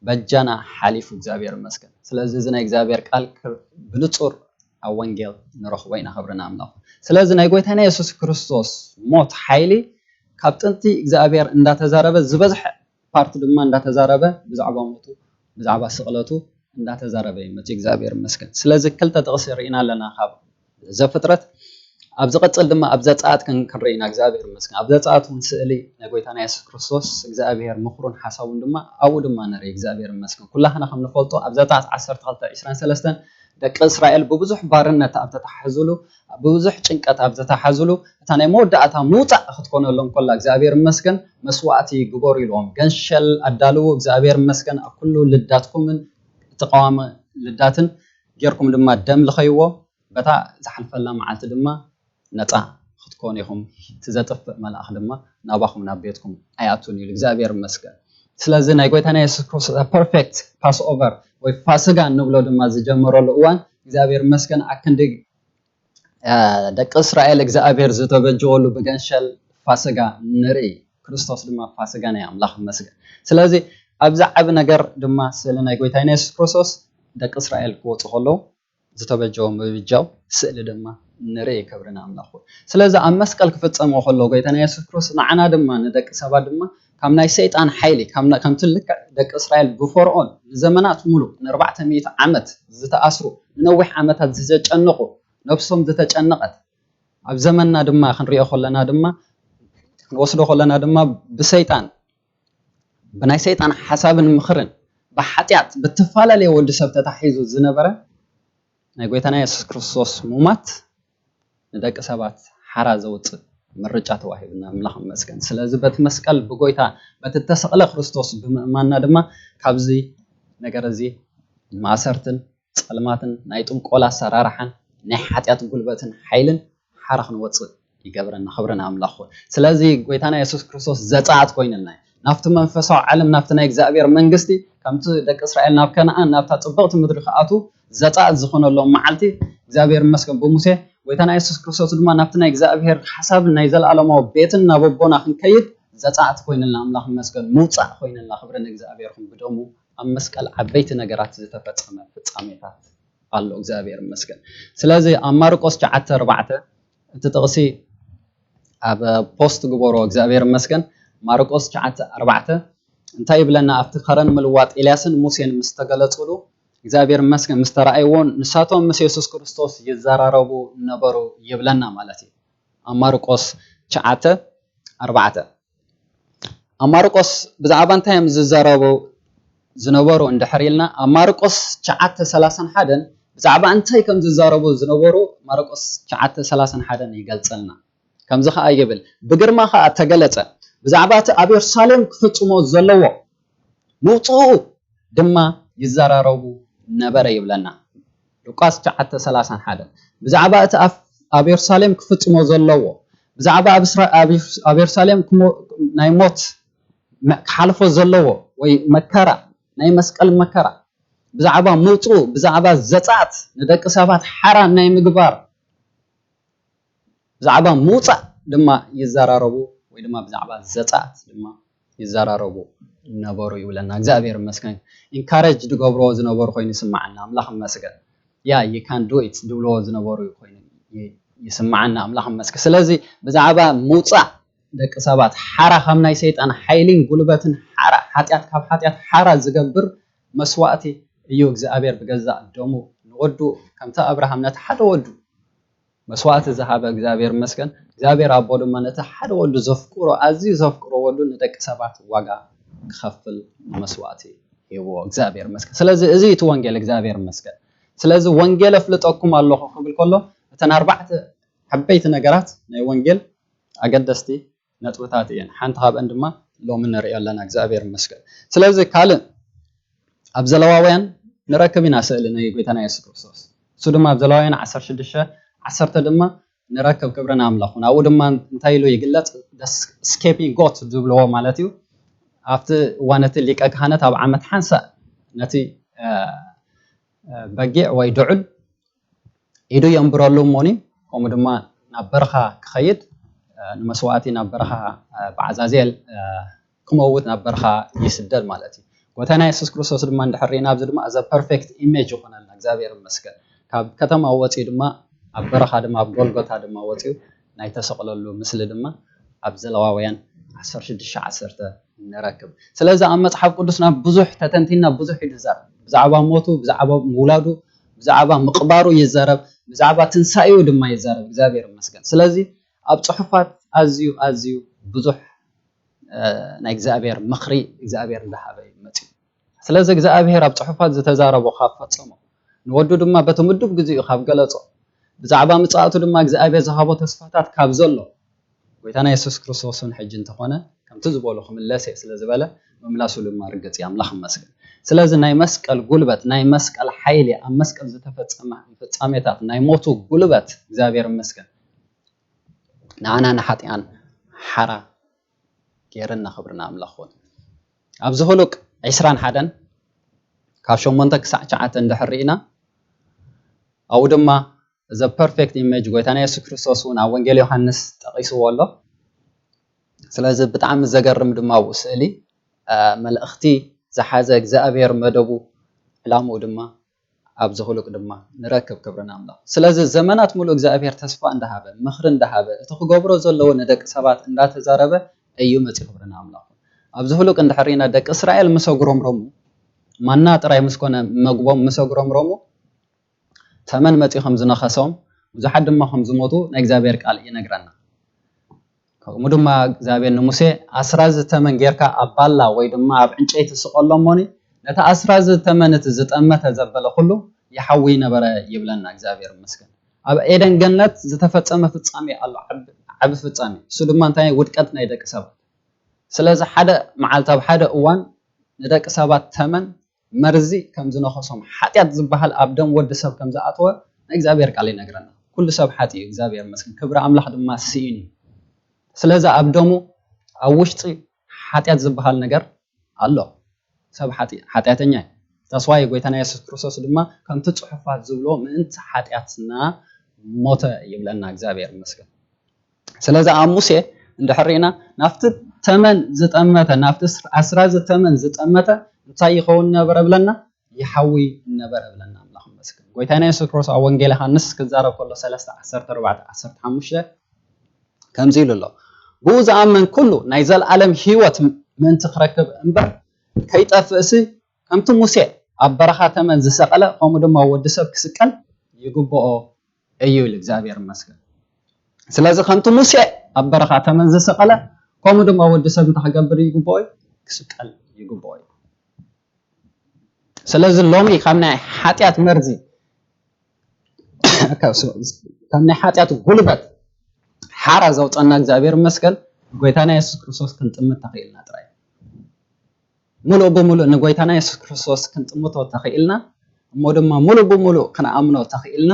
በጃና ሓሊፉ። እግዚኣብሔር ይመስገን። ስለዚ እዚ ናይ እግዚኣብሔር ቃል ብንጹር ኣብ ወንጌል ንረኽቦ ኢና። ክብሪ ንኣምላኽ። ስለዚ ናይ ጎይታና የሱስ ክርስቶስ ሞት ሓይሊ ካብ ጥንቲ እግዚኣብሔር እንዳተዛረበ ዝበዝሐ ፓርት ድማ እንዳተዛረበ ብዛዕባ ሞቱ ብዛዕባ ስቕለቱ እንዳተዛረበ እዩ መፂኡ። እግዚኣብሔር ይመስገን። ስለዚ ክልተ ጥቕሲ ርኢና ኣለና ካብ ዘፍጥረት። ኣብ ዝቐፅል ድማ ኣብ ዘፀኣት ክንርኢ ኢና። እግዚኣብሔር ይመስገን። ኣብ ዘፀኣት እውን ስእሊ ናይ ጎይታና የሱስ ክርስቶስ እግዚኣብሔር ምኽሩን ሓሳቡን ድማ ኣብኡ ድማ ንርኢ። እግዚኣብሔር ይመስገን። ኩላህና ከም ንፈልጦ ኣብ ዘፀኣት ዓሰርተ ክልተ ዕስራን ሰለስተን ደቂ እስራኤል ብብዙሕ ባርነት ኣብ ተተሓሕዝሉ፣ ብብዙሕ ጭንቀት ኣብ ዝተሓዝሉ፣ እታ ናይ መወዳእታ ምውፃእ ክትኮነሎም ከላ እግዚኣብሔር ይመስገን መስዋእቲ ግበሩ ኢልዎም። ገንሸል ኣዳልዉ። እግዚኣብሔር ይመስገን። ኣብ ኩሉ ልዳትኩምን እቲ ቀዋሚ ልዳትን ጌርኩም ድማ ደም ልኸይዎ፣ በታ ዝሓልፈላ መዓልቲ ድማ ነፃ ክትኮኑ ኢኹም። እቲ ዘጥፍእ መልኣኽ ድማ ናባኹም ናብ ቤትኩም ኣይኣቱን ኢሉ። እግዚኣብሔር ይመስገን። ስለዚ ናይ ጎይታና የሱስ ክርስቶስ ፐርፌክት ፓስኦቨር ወይ ፋስጋ እንብሎ ድማ ዝጀመረሉ እዋን እግዚኣብሔር ይመስገን ኣክንዲ ደቂ እስራኤል እግዚኣብሔር ዝተበጀወሉ ብገንሸል ፋስጋ ንርኢ። ክርስቶስ ድማ ፋስጋ ናይ ኣምላኽ ይመስገን። ስለዚ ኣብዚ ዓቢ ነገር ድማ ስእሊ ናይ ጎይታና የሱስ ክርስቶስ ደቂ እስራኤል ክወፁ ከለዉ ዝተበጀወ ምብጃው ስእሊ ድማ ንርኢ። ክብሪ ንኣምላኽ ይኹን። ስለዚ ኣብ መስቀል ክፍጸም ከሎ ጎይታና የሱስ ክርስቶስ ንዓና ድማ ንደቂ ሰባት ድማ ካብ ናይ ሰይጣን ሓይሊ፣ ካብ ና-፣ ከምቲ ልክዕ ደቂ እስራኤል ብፈርዖን ንዘመናት ሙሉእ ንኣርባዕተ ሚእቲ ዓመት ዝተኣስሩ፣ ንነዊሕ ዓመታት ዝተጨነቑ፣ ነብሶም ዝተጨነቐት፣ ኣብ ዘመንና ድማ ክንሪኦ ከለና ድማ ክንወስዶ ከለና ድማ ብሰይጣን፣ ብናይ ሰይጣን ሓሳብን ምኽርን፣ ብሓጢኣት ብተፈላለየ ወዲ ሰብ ተታሒዙ ዝነበረ ናይ ጎይታና የሱስ ክርስቶስ ሙማት ንደቂ ሰባት ሓራ ዘውፅእ ምርጫ ተዋሂብና፣ ኣምላኽ ይመስገን። ስለዚ በቲ መስቀል ብጎይታ በቲ ተሰቕለ ክርስቶስ ብምእማንና ድማ ካብዚ ነገር እዚ ማእሰርትን ጸልማትን ናይ ጥንቆላ ኣሰራርሓን ናይ ሓጢኣት ጉልበትን ሓይልን ሓራ ክንወፅእ ይገብረና። ክብሪ ንኣምላኽ ይኹን። ስለዚ ጎይታና የሱስ ክርስቶስ ዘጻኣት ኮይንልና እዩ። ናብቲ መንፈሳዊ ዓለም፣ ናብቲ ናይ እግዚኣብሔር መንግስቲ፣ ከምቲ ደቂ እስራኤል ናብ ከነኣን፣ ናብታ ጽብቕቲ ምድሪ ክኣትዉ ዘጻኣት ዝኾነሎም መዓልቲ፣ እግዚኣብሔር ይመስገን፣ ብሙሴ፣ ጎይታና የሱስ ክርስቶስ ድማ ናብቲ ናይ እግዚኣብሔር ሓሳብን ናይ ዘለኣለማዊ ቤትን ናብ ኣቦና ክንከይድ ዘጻኣት ኮይንልና፣ ኣምላኽ ይመስገን፣ ምውጻእ ኮይንልና። ክብሪ ንእግዚኣብሔር ይኹን። ብደሙ ኣብ መስቀል ዓበይቲ ነገራት ዝተፈጸመ ፍጻሜታት ኣሎ። እግዚኣብሔር ይመስገን። ስለዚ ኣብ ማርቆስ ትሽዓተ ኣርባዕተ፣ እቲ ጥቕሲ ኣብ ፖስት ግበሮ፣ እግዚኣብሔር ይመስገን። ማርቆስ ትሽዓተ ኣርባዕተ እንታይ ይብለና? ኣብቲ ከረን ምልዋጥ ኤልያስን ሙሴን ምስ ተገለጹሉ፣ እግዚኣብሔር ይመስገን፣ ምስ ተረኣይዎ፣ ንሳቶም ምስ የሱስ ክርስቶስ ይዘራረቡ ነበሩ ይብለና ማለት እዩ። ኣብ ማርቆስ ትሽዓተ ኣርባዕተ። ኣብ ማርቆስ ብዛዕባ እንታይ እዮም ዝዛረቡ ዝነበሩ እንድሕር ኢልና፣ ኣብ ማርቆስ ትሽዓተ ሰላሳን ሓደን ብዛዕባ እንታይ ከም ዝዛረቡ ዝነበሩ ማርቆስ ትሽዓተ ሰላሳን ሓደን ይገልጸልና። ከምዚ ኸኣ ይብል፣ ብግርማ ኸኣ ተገለጸ፣ ብዛዕባ እቲ ኣብ የሩሳሌም ክፍጽሞ ዘለዎ ምውጽኡ ድማ ይዘራረቡ ነበረ ይብለና። ሉቃስ ትሽዓተ ሰላሳን ሓደን፣ ብዛዕባ እቲ ኣብ፣ ኣብ የሩሳሌም ክፍጽሞ ዘለዎ፣ ብዛዕባ ኣብ እስራ-፣ ኣብ የሩስ-፣ ኣብ የሩሳሌም ክሞ-፣ ናይ ሞት መ-፣ ክሓልፎ ዘለዎ ወይ መከራ፣ ናይ መስቀል መከራ፣ ብዛዕባ ምውጽኡ፣ ብዛዕባ ዘጻት ንደቂ ሰባት ሓራ ናይ ምግባር፣ ብዛዕባ ምውጻእ ድማ ይዘራረቡ፣ ወይ ድማ ብዛዕባ ዘጻት ድማ ይዘራረቡ ነበሩ ይብለና። እግዚኣብሔር ይመስገን። ኢንካሬጅ ዝገብርዎ ዝነበሩ ኮይኑ ይስምዓና። ኣምላኽ ይመስገን። ያ፣ you can do it ዝብልዎ ዝነበሩ ኮይኑ ይ-፣ ይስምዓና። ኣምላኽ ይመስገን። ስለዚ ብዛዕባ ምውጻእ ደቂ ሰባት ሓራ ካብ ናይ ሰይጣን ሓይሊን ጉልበትን ሓራ፣ ሓጢኣት ካብ ሓጢኣት ሓራ ዝገብር መስዋእቲ እዩ። እግዚኣብሔር ብገዛእ ደሙ ንወዱ፣ ከምቲ ኣብርሃም ነቲ ሓደ ወዱ መስዋእቲ ዝሃበ እግዚኣብሔር ይመስገን። እግዚኣብሔር ኣቦ ድማ ነቲ ሓደ ወዱ ዘፍቅሮ፣ ኣዝዩ ዘፍቅሮ ወዱ ንደቂ ሰባት ዋጋ ክኸፍል መስዋእቲ ሂብዎ። እግዚኣብሔር ይመስገን። ስለዚ እዚ እቲ ወንጌል፣ እግዚኣብሔር ይመስገን። ስለዚ ወንጌል ኣፍልጠኩም ኣለኹ ክብል ከሎ፣ እተን ኣርባዕተ ዓበይቲ ነገራት ናይ ወንጌል ኣገደስቲ ነጥብታት እየን። ሓንቲ ካብአን ድማ ሎሚ ንሪኦ ኣለና። እግዚኣብሔር ይመስገን። ስለዚ ካልእ ኣብ ዘለዋውያን ንረክብ ኢና ስእሊ ናይ ጎይታና የሱስ ክርስቶስ። እሱ ድማ ኣብ ዘለዋውያን ዓሰርተ ሽዱሽተ ዓሰርተ ድማ ንረክብ። ክብሪ ንኣምላኽ። ናብኡ ድማ እንታይ ኢሉ ይግለጽ? The scapegoat ዝብልዎ ማለት እዩ። ኣብቲ እዋን እቲ ሊቀ ካህናት ኣብ ዓመት ሓንሳእ ነቲ፣ እ፣ እ፣ በጊዕ ወይ ድዑል ኢዱ የንብረሉ እሞኒ፣ ከምኡ ድማ ናብ በረኻ ክኸይድ፣ እ፣ ንመስዋእቲ ናብ በረኻ፣ እ፣ ብዓዛዜል፣ እ፣ ክመውት ናብ በረኻ ይስደድ ማለት እዩ። ጎይታና የሱስ ክርስቶስ ድማ እንድሕር ርኢና፣ ኣብዚ ድማ እዚ ፐርፌክት ኢሜጅ ይኾነልና። እግዚኣብሔር ይመስገን። ካብ ከተማ ወፂኡ ድማ ኣብ በረኻ ድማ ኣብ ጎልጎታ ድማ ወፂኡ ናይ ተሰቕለሉ ምስሊ ድማ ኣብ ዘለዋውያን ዓሰርተ ሽዱሽተ ዓሰርተ ንረክብ። ስለዚ ኣብ መጽሓፍ ቅዱስና ብዙሕ ተተንቲና ብዙሕ እዩ ዝዛረብ። ብዛዕባ ሞቱ፣ ብዛዕባ ምውላዱ፣ ብዛዕባ ምቕባሩ ይዛረብ፣ ብዛዕባ ትንሳኤኡ ድማ ይዛረብ። እግዚኣብሔር ይመስገን። ስለዚ ኣብ ጽሑፋት ኣዝዩ፣ ኣዝዩ ብዙሕ፣ እ፣ ናይ እግዚኣብሔር ምኽሪ እግዚኣብሔር እንዳሃበ እዩ መጺኡ። ስለዚ እግዚኣብሔር ኣብ ጽሑፋት ዝተዛረቦ ካብ ፈጸሞ፣ ንወዱ ድማ በቲ ምዱብ ግዜኡ ካብ ገለጾ፣ ብዛዕባ ምጽኣቱ ድማ እግዚኣብሔር ዝሃቦ ተስፋታት ካብ ዘሎ፣ ጎይታና የሱስ ክርስቶስ እውን ሕጂ እንተኾነ ከምቲ ዝበሎ ክምለስ እየ ስለ ዝበለ፣ ምምላሱ ድማ ርግጽ እዩ። ኣምላኽ ይመስገን። ስለዚ ናይ መስቀል ጉልበት፣ ናይ መስቀል ሓይሊ፣ ኣብ መስቀል ዝተፈጸመ ፍጻሜታት፣ ናይ ሞቱ ጉልበት፣ እግዚኣብሔር ይመስገን፣ ንኣና ንሓጢኣን ሓራ ገይርና። ክብሪ ንኣምላኽ ይኹን። ኣብ ዘሁልቅ ዕስራን ሓደን ካብ ሸሞንተ ክሳዕ ትሽዓተ እንድሕር ርኢና፣ ኣብኡ ድማ ዘ ፐርፌክት ኢሜጅ ጎይታና የሱስ ክርስቶስ እውን ኣብ ወንጌል ዮሃንስ ጠቒስዎ ኣሎ። ስለዚ ብጣዕሚ ዘገርም ድማ ኣብኡ ስእሊ፣ እ፣ መልእኽቲ ዝሓዘ እግዚኣብሔር መደቡ ዕላምኡ ድማ ኣብ ዘሁልቅ ድማ ንረክብ። ክብሪ ንኣምላኽ። ስለዚ ዘመናት ሙሉእ እግዚኣብሔር ተስፋ እንዳሃበ፣ ምኽሪ እንዳሃበ፣ እቲ ክገብሮ ዘለዎ ንደቂ ሰባት እንዳተዛረበ እዩ መጺኡ። ክብሪ ንኣምላኽ። ኣብ ዘሁልቅ እንድሕር ርኢና ደቂ እስራኤል ምስ ኣጉረምረሙ፣ ማና ጥራይ ምስ ኮነ መግቦም ምስ ኣጉረምረሙ፣ ተመን መጺኡ ከም ዝነኸሶም፣ ብዙሓት ድማ ከም ዝሞቱ ናይ እግዚኣብሔር ቃል ይነግረና። ከምኡ ድማ እግዚኣብሔር ንሙሴ ኣስራዚ ተመን ጌርካ ኣብ ባላ ወይ ድማ ኣብ ዕንጨይቲ ስቐሎ እሞኒ ነቲ ኣስራዚ ተመን እቲ ዝጠመተ ዘበለ ኩሉ ይሓዊ ነበረ ይብለና እግዚኣብሔር ይመስገን። ኣብ ኤደን ገነት ዝተፈጸመ ፍጻሜ ኣሎ፣ ዓቢ ፍጻሜ። እሱ ድማ እንታይ? ውድቀት ናይ ደቂ ሰባት። ስለዚ ሓደ መዓልቲ ኣብ ሓደ እዋን ንደቂ ሰባት ተመን መርዚ ከም ዝነኸሶም ሓጢኣት ዝበሃል ኣብ ደም ወዲ ሰብ ከም ዝኣተወ ናይ እግዚኣብሔር ቃል ይነግረና። ኩሉ ሰብ ሓጢ እዩ፣ እግዚኣብሔር ይመስገን። ክብሪ ኣምላኽ ድማ ስኢን እዩ። ስለዚ ኣብ ደሙ ኣብ ውሽጢ ሓጢኣት ዝበሃል ነገር ኣሎ። ሰብ ሓጢ ሓጢኣተኛ እዩ። ተስዋይ ጎይታና የሱስ ክርስቶስ ድማ ከምቲ ጽሑፋት ዝብሎ ምእንቲ ሓጢኣትና ሞተ ይብለና እግዚኣብሔር ይመስገን። ስለዚ ኣብ ሙሴ እንድሕር ርኢና ናብቲ ተመን ዝጠመተ ናብቲ ኣስራዚ ተመን ዝጠመተ እንታይ ይኸውን ነበረ ብለና? ይሓዊ ነበረ ብለና ኣምላኽ ይመስገን። ጎይታና የሱስ ክርስቶስ ኣብ ወንጌል ዮሃንስ ክዛረብ ከሎ ሰለስተ ዓሰርተ ኣርባዕተ ዓሰርተ ሓሙሽተ ከምዚ ኢሉ ኣሎ፣ ብኡ ዝኣምን ኩሉ ናይ ዘለኣለም ህይወት ምእንቲ ክረክብ እምበር ከይጠፍእሲ ከምቲ ሙሴ ኣብ በረኻ ተመን ዝሰቐለ ከምኡ ድማ ወዲ ሰብ ክስቀል ይግብኦ እዩ ኢሉ እግዚኣብሔር ይመስገን። ስለዚ ከምቲ ሙሴ ኣብ በረኻ ተመን ዝሰቐለ ከምኡ ድማ ወዲ ሰብ እንታይ ክገብር ይግብኦ እዩ? ክስቀል ይግብኦ እዩ። ስለዚ ሎሚ ካብ ናይ ሓጢኣት መርዚ ካብ ናይ ሓጢኣት ጉልበት ሓራ ዘውፀና እግዚኣብሔር ይመስገን። ጎይታና የሱስ ክርስቶስ ክንጥምት ተኽኢልና ጥራይ፣ ሙሉእ ብሙሉእ ንጎይታና የሱስ ክርስቶስ ክንጥምቶ ተኽኢልና እሞ ድማ ሙሉእ ብሙሉእ ክንኣምኖ ተኽኢልና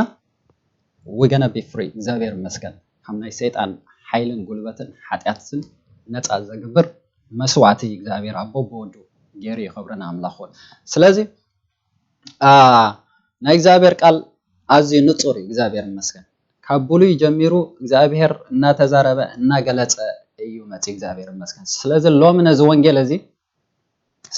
we gonna be free። እግዚኣብሔር ይመስገን። ካብ ናይ ሰይጣን ሓይልን ጉልበትን ሓጢኣትን ነፃ ዘግብር መስዋዕቲ እግዚኣብሔር ኣቦ ብወዱ ገይሩ እዩ። ክብሪ ንኣምላኽ ይኹን። ስለዚ ናይ እግዚኣብሔር ቃል ኣዝዩ ንፁር እዩ። እግዚኣብሔር ይመስገን። ካብ ብሉይ ጀሚሩ እግዚኣብሔር እናተዛረበ እናገለፀ እዩ መፂ። እግዚኣብሔር ይመስገን። ስለዚ ሎሚ ነዚ ወንጌል እዚ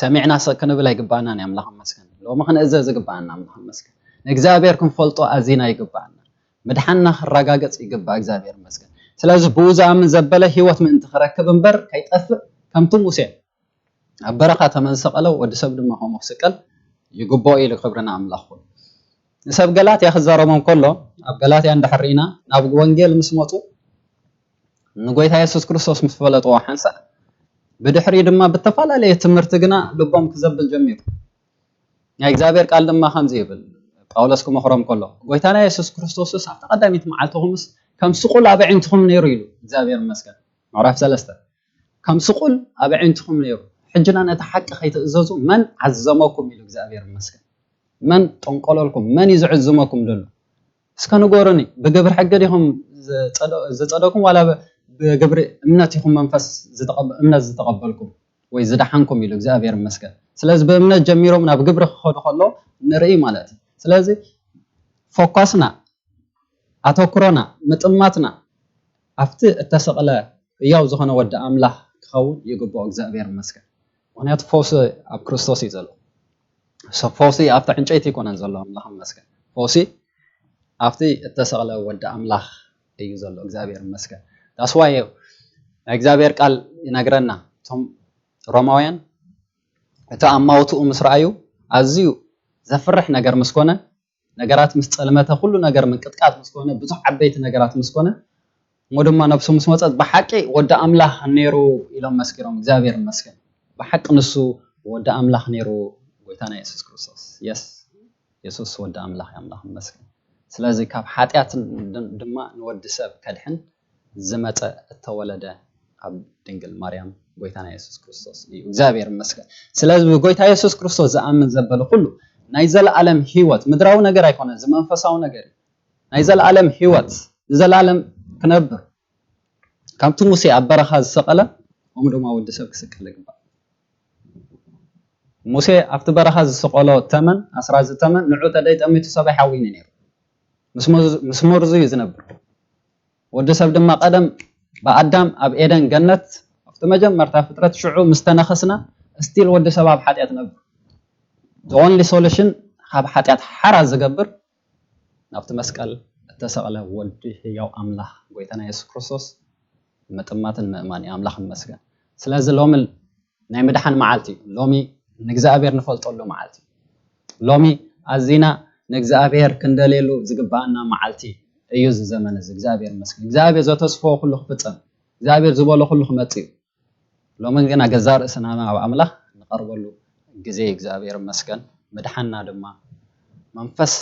ሰሚዕና ስቕ ክንብል ኣይግባእናን እዩ። ኣምላኽ ይመስገን። ሎሚ ክንእዘዝ ይግባእና። ኣምላኽ ይመስገን። ንእግዚኣብሔር ክንፈልጦ ኣዚና ይግባእና። ምድሓንና ክረጋገጽ ይግባእ። እግዚኣብሔር ይመስገን። ስለዚ ብኡ ዝኣምን ዘበለ ህይወት ምእንቲ ክረክብ እምበር ከይጠፍእ ከምቲ ሙሴ ኣብ በረኻ ተመንሰቐለ ወዲ ሰብ ድማ ከምኡ ክስቀል ይግብኦ ኢሉ ክብርና ኣምላኽ ኩን። ንሰብ ገላትያ ክዛረቦም ከሎ ኣብ ገላትያ እንድሕር ርኢና ናብ ወንጌል ምስ መፁ ንጎይታ የሱስ ክርስቶስ ምስ ፈለጥዎ ሓንሳእ ብድሕሪኡ ድማ ብተፈላለየ ትምህርቲ ግና ልቦም ክዘብል ጀሚሩ። ናይ እግዚኣብሔር ቃል ድማ ከምዚ ይብል፣ ጳውሎስ ክመኽሮም ከሎ ጎይታና የሱስ ክርስቶስስ ኣብቲ ቀዳሚት መዓልትኹምስ ከም ስቑል ኣብ ኣዒንትኹም ነይሩ ኢሉ። እግዚኣብሔር ይመስገን። ምዕራፍ ሰለስተ ከም ስቑል ኣብ ኣዒንትኹም ነይሩ። ሕጅና ነቲ ሓቂ ከይትእዘዙ መን ዓዘመኩም ኢሉ። እግዚኣብሔር ይመስገን። መን ጠንቆለልኩም? መን እዩ ዝዕዝመኩም ዘሎ? እስከ ንገሩኒ። ብግብሪ ሕጊ ዲኹም ዝጸደኩም ዋላ ብግብሪ እምነት ኢኹም መንፈስ እምነት ዝተቐበልኩም ወይ ዝደሓንኩም ኢሉ እግዚኣብሔር ይመስገን። ስለዚ ብእምነት ጀሚሮም ናብ ግብሪ ክኸዱ ከሎ ንርኢ ማለት እዩ። ስለዚ ፎኳስና፣ ኣተኩሮና፣ ምጥማትና ኣብቲ እተሰቕለ ህያው ዝኾነ ወዲ ኣምላኽ ክኸውን ይግብኦ። እግዚኣብሔር ይመስገን። ምክንያቱ ፈውሲ ኣብ ክርስቶስ እዩ ዘሎ። ፈውሲ ኣብቲ ዕንጨይቲ ኣይኮነን ዘሎ። ኣምላኽ ይመስገን። ፈውሲ ኣብቲ እተሰቕለ ወዲ ኣምላኽ እዩ ዘሎ። እግዚኣብሔር ይመስገን። ዳስዋይ ናይ እግዚኣብሔር ቃል ይነግረና፣ እቶም ሮማውያን እቲ ኣማውትኡ ምስ ረኣዩ ኣዝዩ ዘፍርሕ ነገር ምስ ኮነ፣ ነገራት ምስ ጸልመተ፣ ኩሉ ነገር ምንቅጥቃጥ ምስ ኮነ፣ ብዙሕ ዓበይቲ ነገራት ምስ ኮነ፣ እሞ ድማ ነብሱ ምስ መጸት ብሓቂ ወዲ ኣምላኽ ነይሩ ኢሎም መስኪሮም። እግዚኣብሔር ይመስገን። ብሓቂ ንሱ ወዲ ኣምላኽ ነይሩ፣ ጎይታና የሱስ ክርስቶስ። የስ የሱስ ወዲ ኣምላኽ እዩ። ኣምላኽ ይመስገን። ስለዚ ካብ ሓጢኣት ድማ ንወዲ ሰብ ከድሕን ዝመጸ እተወለደ ኣብ ድንግል ማርያም ጎይታና የሱስ ክርስቶስ እዩ። እግዚኣብሔር ይመስገን። ስለዚ ብጎይታ የሱስ ክርስቶስ ዝኣምን ዘበለ ኩሉ ናይ ዘለኣለም ህይወት ምድራዊ ነገር ኣይኮነን፣ እዚ መንፈሳዊ ነገር እዩ። ናይ ዘለኣለም ህይወት ንዘለኣለም ክነብር ከምቲ ሙሴ ኣብ በረኻ ዝሰቐለ ከምኡ ድማ ወዲ ሰብ ክስቀል ይግባእ። ሙሴ ኣብቲ በረኻ ዝስቐሎ ተመን ኣስራዚ ተመን ንዑ ተደይጠሚቱ ሰብ ኣይሓዊኒ ነይሩ። ምስ መርዙ እዩ ዝነብር። ወዲ ሰብ ድማ ቀደም ብኣዳም ኣብ ኤደን ገነት ኣብቲ መጀመርታ ፍጥረት ሽዑ ምስ ተነኸስና ስቲል ወዲ ሰብ ኣብ ሓጢኣት ነብር። The only solution ካብ ሓጢኣት ሓራ ዝገብር ናብቲ መስቀል እተሰቕለ ወዲ ህያው ኣምላኽ ጎይታና የሱስ ክርስቶስ ምጥማትን ምእማን እዩ። ኣምላኽ ይመስገን። ስለዚ ሎሚ ናይ ምድሓን መዓልቲ እዩ። ሎሚ ንእግዚኣብሔር ንፈልጠሉ መዓልቲ እዩ። ሎሚ ኣዚና ንእግዚኣብሔር ክንደልየሉ ዝግብኣና መዓልቲ እዩ። እዚ ዘመን እዚ እግዚኣብሔር ይመስገን። እግዚኣብሔር ዘተስፈዎ ኩሉ ክፍጸም እግዚኣብሔር ዝበሎ ኩሉ ክመጽእ እዩ። ሎሚ ግና ገዛእ ርእስና ናብ ኣምላኽ ንቐርበሉ ግዜ እዩ። እግዚኣብሔር ይመስገን። ምድሓንና ድማ መንፈስ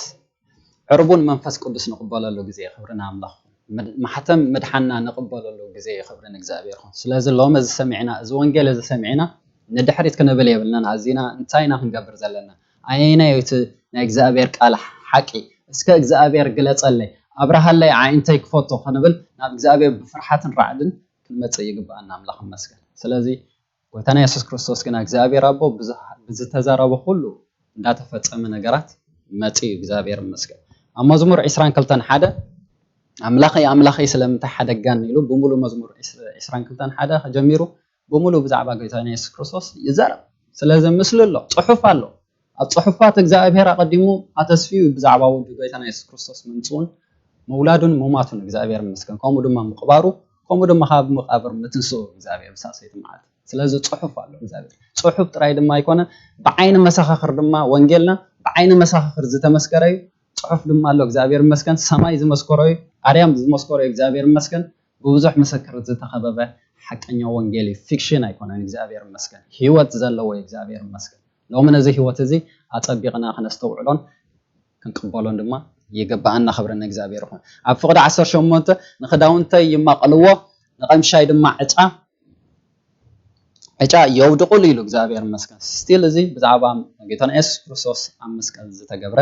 ዕርቡን መንፈስ ቅዱስ ንቕበለሉ ግዜ እዩ። ክብሪ ንኣምላኽ ይኹን። ምድ-፣ ማሕተም ምድሓንና ንቕበለሉ ግዜ እዩ። ክብሪ ንእግዚኣብሔር ይኹን። ስለዚ ሎሚ እዚ ሰሚዕና፣ እዚ ወንጌል እዚ ሰሚዕና ንድሕሪት ክንብል የብልናን። ኣዚና እንታይ ኢና ክንገብር ዘለና? ኣየናይ እዩ እቲ ናይ እግዚኣብሔር ቃል ሓቂ? እስከ እግዚኣብሔር ግለጸለይ፣ ኣብርሃለይ፣ ኣዒንተይ ክፈቶ ክንብል ናብ እግዚኣብሔር ብፍርሓትን ራዕድን ክንመጽእ ይግብኣና። ኣምላኽ ይመስገን። ስለዚ ጎይታና የሱስ ክርስቶስ ግና እግዚኣብሔር ኣቦ ብዝ-፣ ብዝተዛረቦ ኩሉ እንዳተፈጸመ ነገራት መጺኡ። እግዚኣብሔር ይመስገን። ኣብ መዝሙር ዕስራን ክልተን ሓደ ኣምላኸይ ኣምላኸይ ስለምንታይ ሓደጋኒ ኢሉ ብምሉእ መዝሙር ዕስራን ክልተን ሓደ ጀሚሩ ብምሉእ ብዛዕባ ጎይታና የሱስ ክርስቶስ ይዛረብ። ስለዚ ምስሊ ኣሎ፣ ጽሑፍ ኣሎ። ኣብ ጽሑፋት እግዚኣብሔር ኣቐዲሙ ኣተስፊዩ ብዛዕባ ወዱ ጎይታና የሱስ ክርስቶስ ምምጽኡን ምውላዱን ምማቱን እግዚኣብሔር ይመስገን። ከምኡ ድማ ምቕባሩ፣ ከምኡ ድማ ካብ መቓብር ምትንስኡ እግዚኣብሔር ብሳልሰይቲ መዓልቲ። ስለዚ ጽሑፍ ኣሎ እግዚኣብሔር። ጽሑፍ ጥራይ ድማ ኣይኮነ፣ ብዓይኒ መሰኻኽር ድማ ወንጌልና ብዓይኒ መሰኻኽር ዝተመስከረ እዩ። ጽሑፍ ድማ ኣሎ እግዚኣብሔር ይመስገን። ሰማይ ዝመስከሮ እዩ፣ ኣርያም ዝመስከሮ እዩ እግዚኣብሔር ይመስገን። ብብዙሕ ምስክር ዝተኸበበ ሓቀኛ ወንጌል እዩ። ፊክሽን ኣይኮነን። እግዚኣብሔር ይመስገን። ህይወት ዘለዎ እዩ። እግዚኣብሔር ይመስገን። ሎሚ ነዚ ህይወት እዚ ኣጸቢቕና ክነስተውዕሎን ክንቅበሎን ድማ ይግብኣና። ክብሪ ንእግዚኣብሔር ይኹን። ኣብ ፍቕዲ ዓሰርተ ሸሞንተ ንኽዳውንተይ ይማቐልዎ፣ ንቐምሻይ ድማ ዕጫ፣ ዕጫ የውድቑሉ ኢሉ እግዚኣብሔር ይመስገን። ስቲል እዚ ብዛዕባ ጎይታና የሱስ ክርስቶስ ኣብ መስቀል ዝተገብረ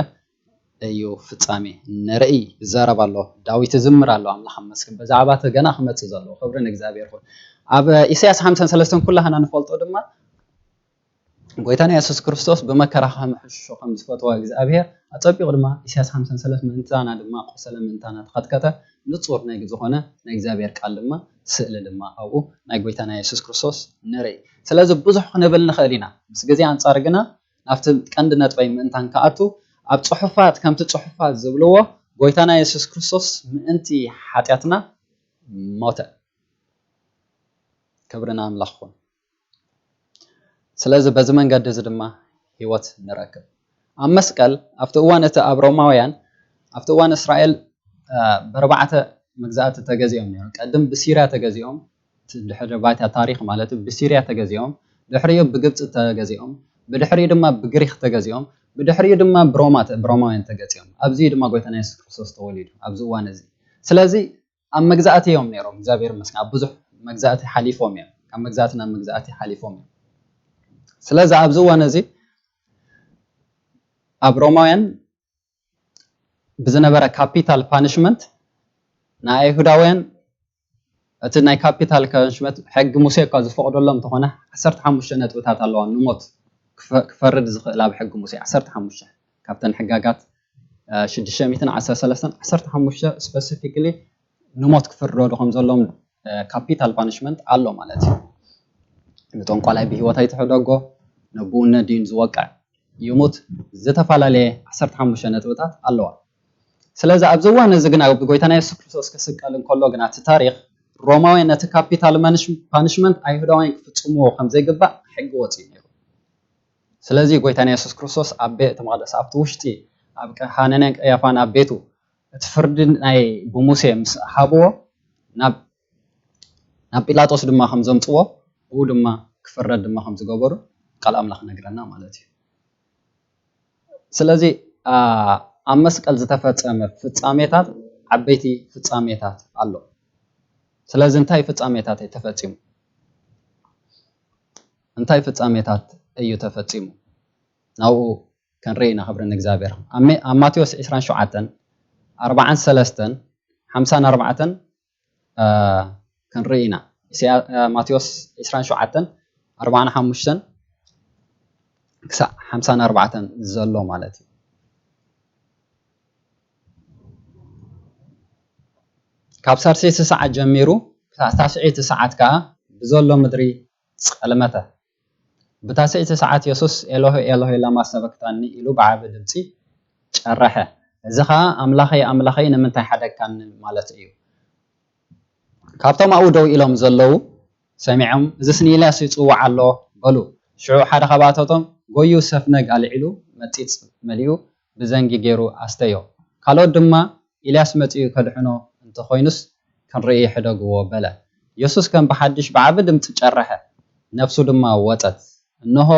እዩ ፍጻሜ። ንርኢ፣ ይዛረብ ኣሎ፣ ዳዊት ይዝምር ኣሎ፣ ኣምላኽ ይመስገን። ብዛዕባ እቲ ገና ክመጽእ ዘሎ ክብሪ ንእግዚኣብሔር ይኹን። ኣብ ኢሳያስ ሓምሳን ሰለስተን ኩላህና ንፈልጦ ድማ ጎይታና የሱስ ክርስቶስ ብመከራ ከመሕሽሾ ከም ዝፈተወ እግዚኣብሔር ኣጸቢቑ ድማ ኢሳያስ ሓምሳን ሰለስተ ምእንታና ድማ ቆሰለ፣ ምእንታና ተኸትከተ፣ ንጹር ናይ ዝኾነ ናይ እግዚኣብሔር ቃል ድማ ስእሊ ድማ ኣብኡ ናይ ጎይታና የሱስ ክርስቶስ ንርኢ። ስለዚ ብዙሕ ክንብል ንኽእል ኢና። ምስ ግዜ ኣንጻር ግና ናብቲ ቀንዲ ነጥበይ ምእንታን ክኣቱ ኣብ ጽሑፋት ከምቲ ጽሑፋት ዝብልዎ ጎይታና የሱስ ክርስቶስ ምእንቲ ሓጢኣትና ሞተ። ክብሪ ንኣምላኽ ይኹን። ስለዚ በዚ መንገዲ እዚ ድማ ህይወት ንረክብ። ኣብ መስቀል ኣብቲ እዋን እቲ ኣብ ሮማውያን ኣብቲ እዋን እስራኤል እ፣ ብኣርባዕተ መግዛእቲ ተገዚኦም ነይሮም። ቀድም ብሲርያ ተገዚኦም፣ እቲ ድሕሪ ባይታ ታሪኽ ማለት እዩ፣ ብሲርያ ተገዚኦም፣ ድሕሪኡ ብግብፂ ተገዚኦም፣ ብድሕሪኡ ድማ ብግሪክ ተገዚኦም፣ ብድሕሪኡ ድማ ብሮማ ተ-፣ ብሮማውያን ተገዚኦም። ኣብዚ ድማ ጎይታና የሱስ ክርስቶስ ተወሊዱ ኣብዚ እዋን እዚ። ስለዚ ኣብ መግዛእቲ እዮም ነይሮም። እግዚኣብሔር ይመስገን ኣብ ብዙሕ መግዛእቲ ሓሊፎም እዮም። ካብ መግዛእቲ ናብ መግዛእቲ ሓሊፎም እዮም። ስለዚ ኣብዚ እዋን እዚ ኣብ ሮማውያን ብዝነበረ ካፒታል ፓኒሽመንት ንኣይሁዳውያን እቲ ናይ ካፒታል ፓኒሽመንት ሕጊ ሙሴ እኳ ዝፈቕደሎም እንተኾነ ዓሰርተ ሓሙሽተ ነጥብታት ኣለዋ ንሞት ክፈ-፣ ክፈርድ ዝኽእል ኣብ ሕጊ ሙሴ ዓሰርተ ሓሙሽተ ካብተን ሕጋጋት እ፣ ሽዱሽተ ሚእትን ዓሰርተ ሰለስተን ዓሰርተ ሓሙሽተ ስፐሲፊክሊ ንሞት ክፍረዱ ከም ዘለዎም እ፣ ካፒታል ፓኒሽመንት ኣሎ ማለት እዩ። ንጠንቋላይ ብህይወት ኣይትሕደጎ፣ ነብኡ ነዲን ዝወቅዕ ይሙት፣ ዝተፈላለየ ዓሰርተ ሓሙሽተ ነጥብታት ኣለዋ። ስለዚ ኣብዚ እዋን እዚ ግና ብጎይታና የሱስ ክርስቶስ ክስቀል እንከሎ ግና እቲ ታሪኽ ሮማውያን ነቲ ካፒታል ማንሽ-፣ ፓኒሽመንት ኣይሁዳውያን ክፍጽምዎ ከም ዘይግባእ ሕጊ ወጺኡ ነይሩ። ስለዚ ጎይታና የሱስ ክርስቶስ ኣብ ቤተ መቕደስ ኣብቲ ውሽጢ ኣብ ቀ-፣ ሃነንያን ቀያፋን ኣብ ቤቱ እቲ ፍርዲ ናይ ብሙሴ ምስ ሃብዎ ናብ፣ ናብ ጲላጦስ ድማ ከም ዘምጽዎ ብኡ ድማ ክፍረድ ድማ ከም ዝገበሩ ቃል ኣምላኽ ነግረና ማለት እዩ። ስለዚ ኣ፣ ኣብ መስቀል ዝተፈጸመ ፍጻሜታት ዓበይቲ ፍጻሜታት ኣሎ። ስለዚ እንታይ ፍጻሜታት እዩ ተፈጺሙ? እንታይ ፍጻሜታት እዩ ተፈጺሙ? ናብኡ ክንርኢ ኢና። ክብሪ ንእግዚኣብሔር። ኣብ ሜ-፣ ኣብ ማቴዎስ ዕስራን ሸውዓተን ኣርባዓን ሰለስተን ሓምሳን ኣርባዕተን እ፣ ክንርኢ ኢና። ኢሳያ-፣ እ፣ ማቴዎስ ዕስራን ሸውዓተን ኣርባዓን ሓሙሽተን ክሳዕ ሓምሳን ኣርባዕተን ዘሎ ማለት እዩ። ካብ ሳልሰይቲ ሰዓት ጀሚሩ ክሳዕ ታስዐይቲ ሰዓት ከኣ ብዘሎ ምድሪ ጸልመተ። ብታስዐይቲ ሰዓት የሱስ ኤሎሄ ኤሎሄ ላማ ሰበክታኒ ኢሉ ብዓቢ ድምጺ ጨረሐ። እዚ ኸኣ ኣምላኸይ ኣምላኸይ ንምንታይ ሓደግካኒ ማለት እዩ። ካብቶም ኣብኡ ደው ኢሎም ዘለዉ ሰሚዖም፣ "እዝስ ንኤልያስ ይጽውዕ ኣሎ" በሉ። ሽዑ ሓደ ካብኣቶም ጎዩ ሰፍነግ ኣልዒሉ መጺጽ መሊኡ ብዘንጊ ገይሩ ኣስተዮ። ካልኦት ድማ፣ "ኤልያስ መጺኡ ከድሕኖ እንተኾይኑስ ክንርኢ ሕደግዎ" በለ። የሱስ ከም ብሓድሽ ብዓቢ ድምጺ ጨረሐ፣ ነፍሱ ድማ ወጸት። እንሆ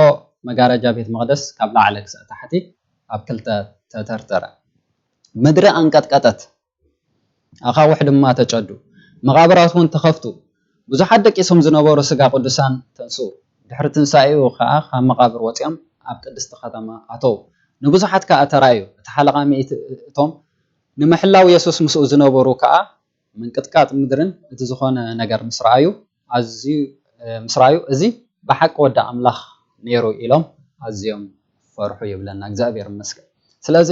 መጋረጃ ቤት መቕደስ ካብ ላዕሊ ክሳዕ ታሕቲ ኣብ ክልተ ተተርተረ። ምድሪ ኣንቀጥቀጠት፣ ኣኻውሕ ድማ ተጨዱ፣ መቓብራት እውን ተኸፍቱ። ብዙሓት ደቂሶም ዝነበሩ ስጋ ቅዱሳን ተንስኡ። ድሕሪ ትንሳኤኡ ኸኣ ካብ መቓብር ወጺኦም ኣብ ቅድስቲ ከተማ ኣተዉ። ንብዙሓት ከኣ ተራእዩ። እቲ ሓለቓ ሚእቲ እቶም ንምሕላው የሱስ ምስኡ ዝነበሩ ከኣ ምንቅጥቃጥ ምድርን እቲ ዝኾነ ነገር ምስ ረኣዩ ኣዝዩ ምስ ረኣዩ እዚ ብሓቂ ወዲ ኣምላኽ ነይሩ ኢሎም ኣዝዮም ፈርሑ ይብለና። እግዚኣብሔር ይመስገን። ስለዚ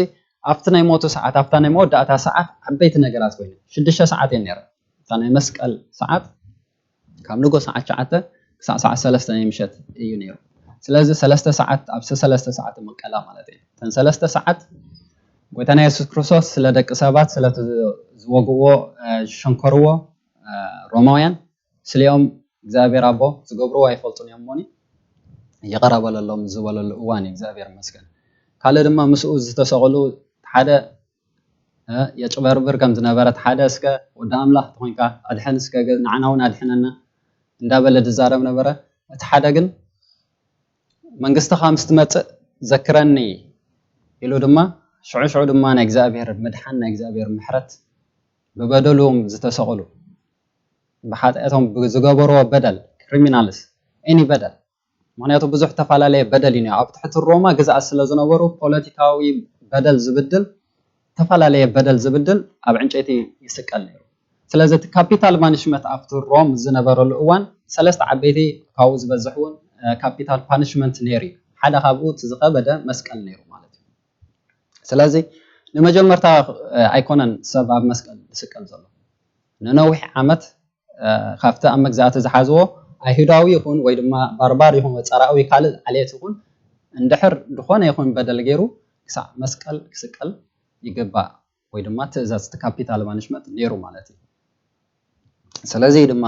ኣብቲ ናይ ሞቱ ሰዓት ኣብታ ናይ መወዳእታ ሰዓት ዓበይቲ ነገራት ኮይኑ ሽዱሽተ ሰዓት እየን ነይረ። እታ ናይ መስቀል ሰዓት ካብ ንጎ ሰዓት ትሽዓተ ክሳዕ ሰዓት ሰለስተ ናይ ምሸት እዩ ነይሩ። ስለዚ ሰለስተ ሰዓት ኣብ ሰለስተ ሰዓት መቀላ ማለት እዩ። እተን ሰለስተ ሰዓት ጎይታና የሱስ ክርስቶስ ስለ ደቂ ሰባት ስለቲ ዝወግዎ ዝሸንከርዎ ሮማውያን ስሊኦም እግዚኣብሔር ኣቦ ዝገብርዎ ኣይፈልጡን እዮም እሞኒ ይቕረ በለሎም ዝበለሉ እዋን እዩ። እግዚኣብሔር ይመስገን። ካልእ ድማ ምስኡ ዝተሰቕሉ ሓደ የጭበርብር ከም ዝነበረ ሓደ እስከ ወዲ ኣምላኽ ተኾንካ ኣድሐን እስከ ንዓና እውን ኣድሐነና እንዳበለ ዝዛረብ ነበረ። እቲ ሓደ ግን መንግስትኻ ምስ ትመጽእ ዘክረኒ ኢሉ ድማ ሽዑ ሽዑ ድማ ናይ እግዚኣብሔር ምድሓን ናይ እግዚኣብሔር ምሕረት ብበደሎም ዝተሰቕሉ ብሓጢኣቶም ብዝገበርዎ በደል criminals any በደል ምክንያቱ ብዙሕ ተፈላለየ በደል እዩ ኣብ ትሕቲ ሮማ ግዝኣት ስለ ዝነበሩ ፖለቲካዊ በደል ዝብድል ተፈላለየ በደል ዝብድል ኣብ ዕንጨይቲ ይስቀል ነይሩ። ስለዚ እቲ ካፒታል ፓኒሽመንት ኣብቲ ሮም ዝነበረሉ እዋን ሰለስተ ዓበይቲ ካብኡ ዝበዝሕ እውን ካፒታል ፓኒሽመንት ነይሩ እዩ። ሓደ ካብኡ እቲ ዝኸበደ መስቀል ነይሩ ማለት እዩ። ስለዚ ንመጀመርታ ኣይኮነን ሰብ ኣብ መስቀል ዝስቀል ዘሎ። ንነዊሕ ዓመት ካብቲ ኣብ መግዛእቲ ዝሓዝዎ ኣይሁዳዊ ይኹን ወይ ድማ ባርባር ይኹን ወይ ጸራዊ ካልእ ዓሌት ይኹን እንድሕር ዝኾነ ይኹን በደል ገይሩ ክሳዕ መስቀል ክስቀል ይግባእ ወይ ድማ ትእዛዝ እቲ ካፒታል ፓኒሽመንት ነይሩ ማለት እዩ። ስለዚ ድማ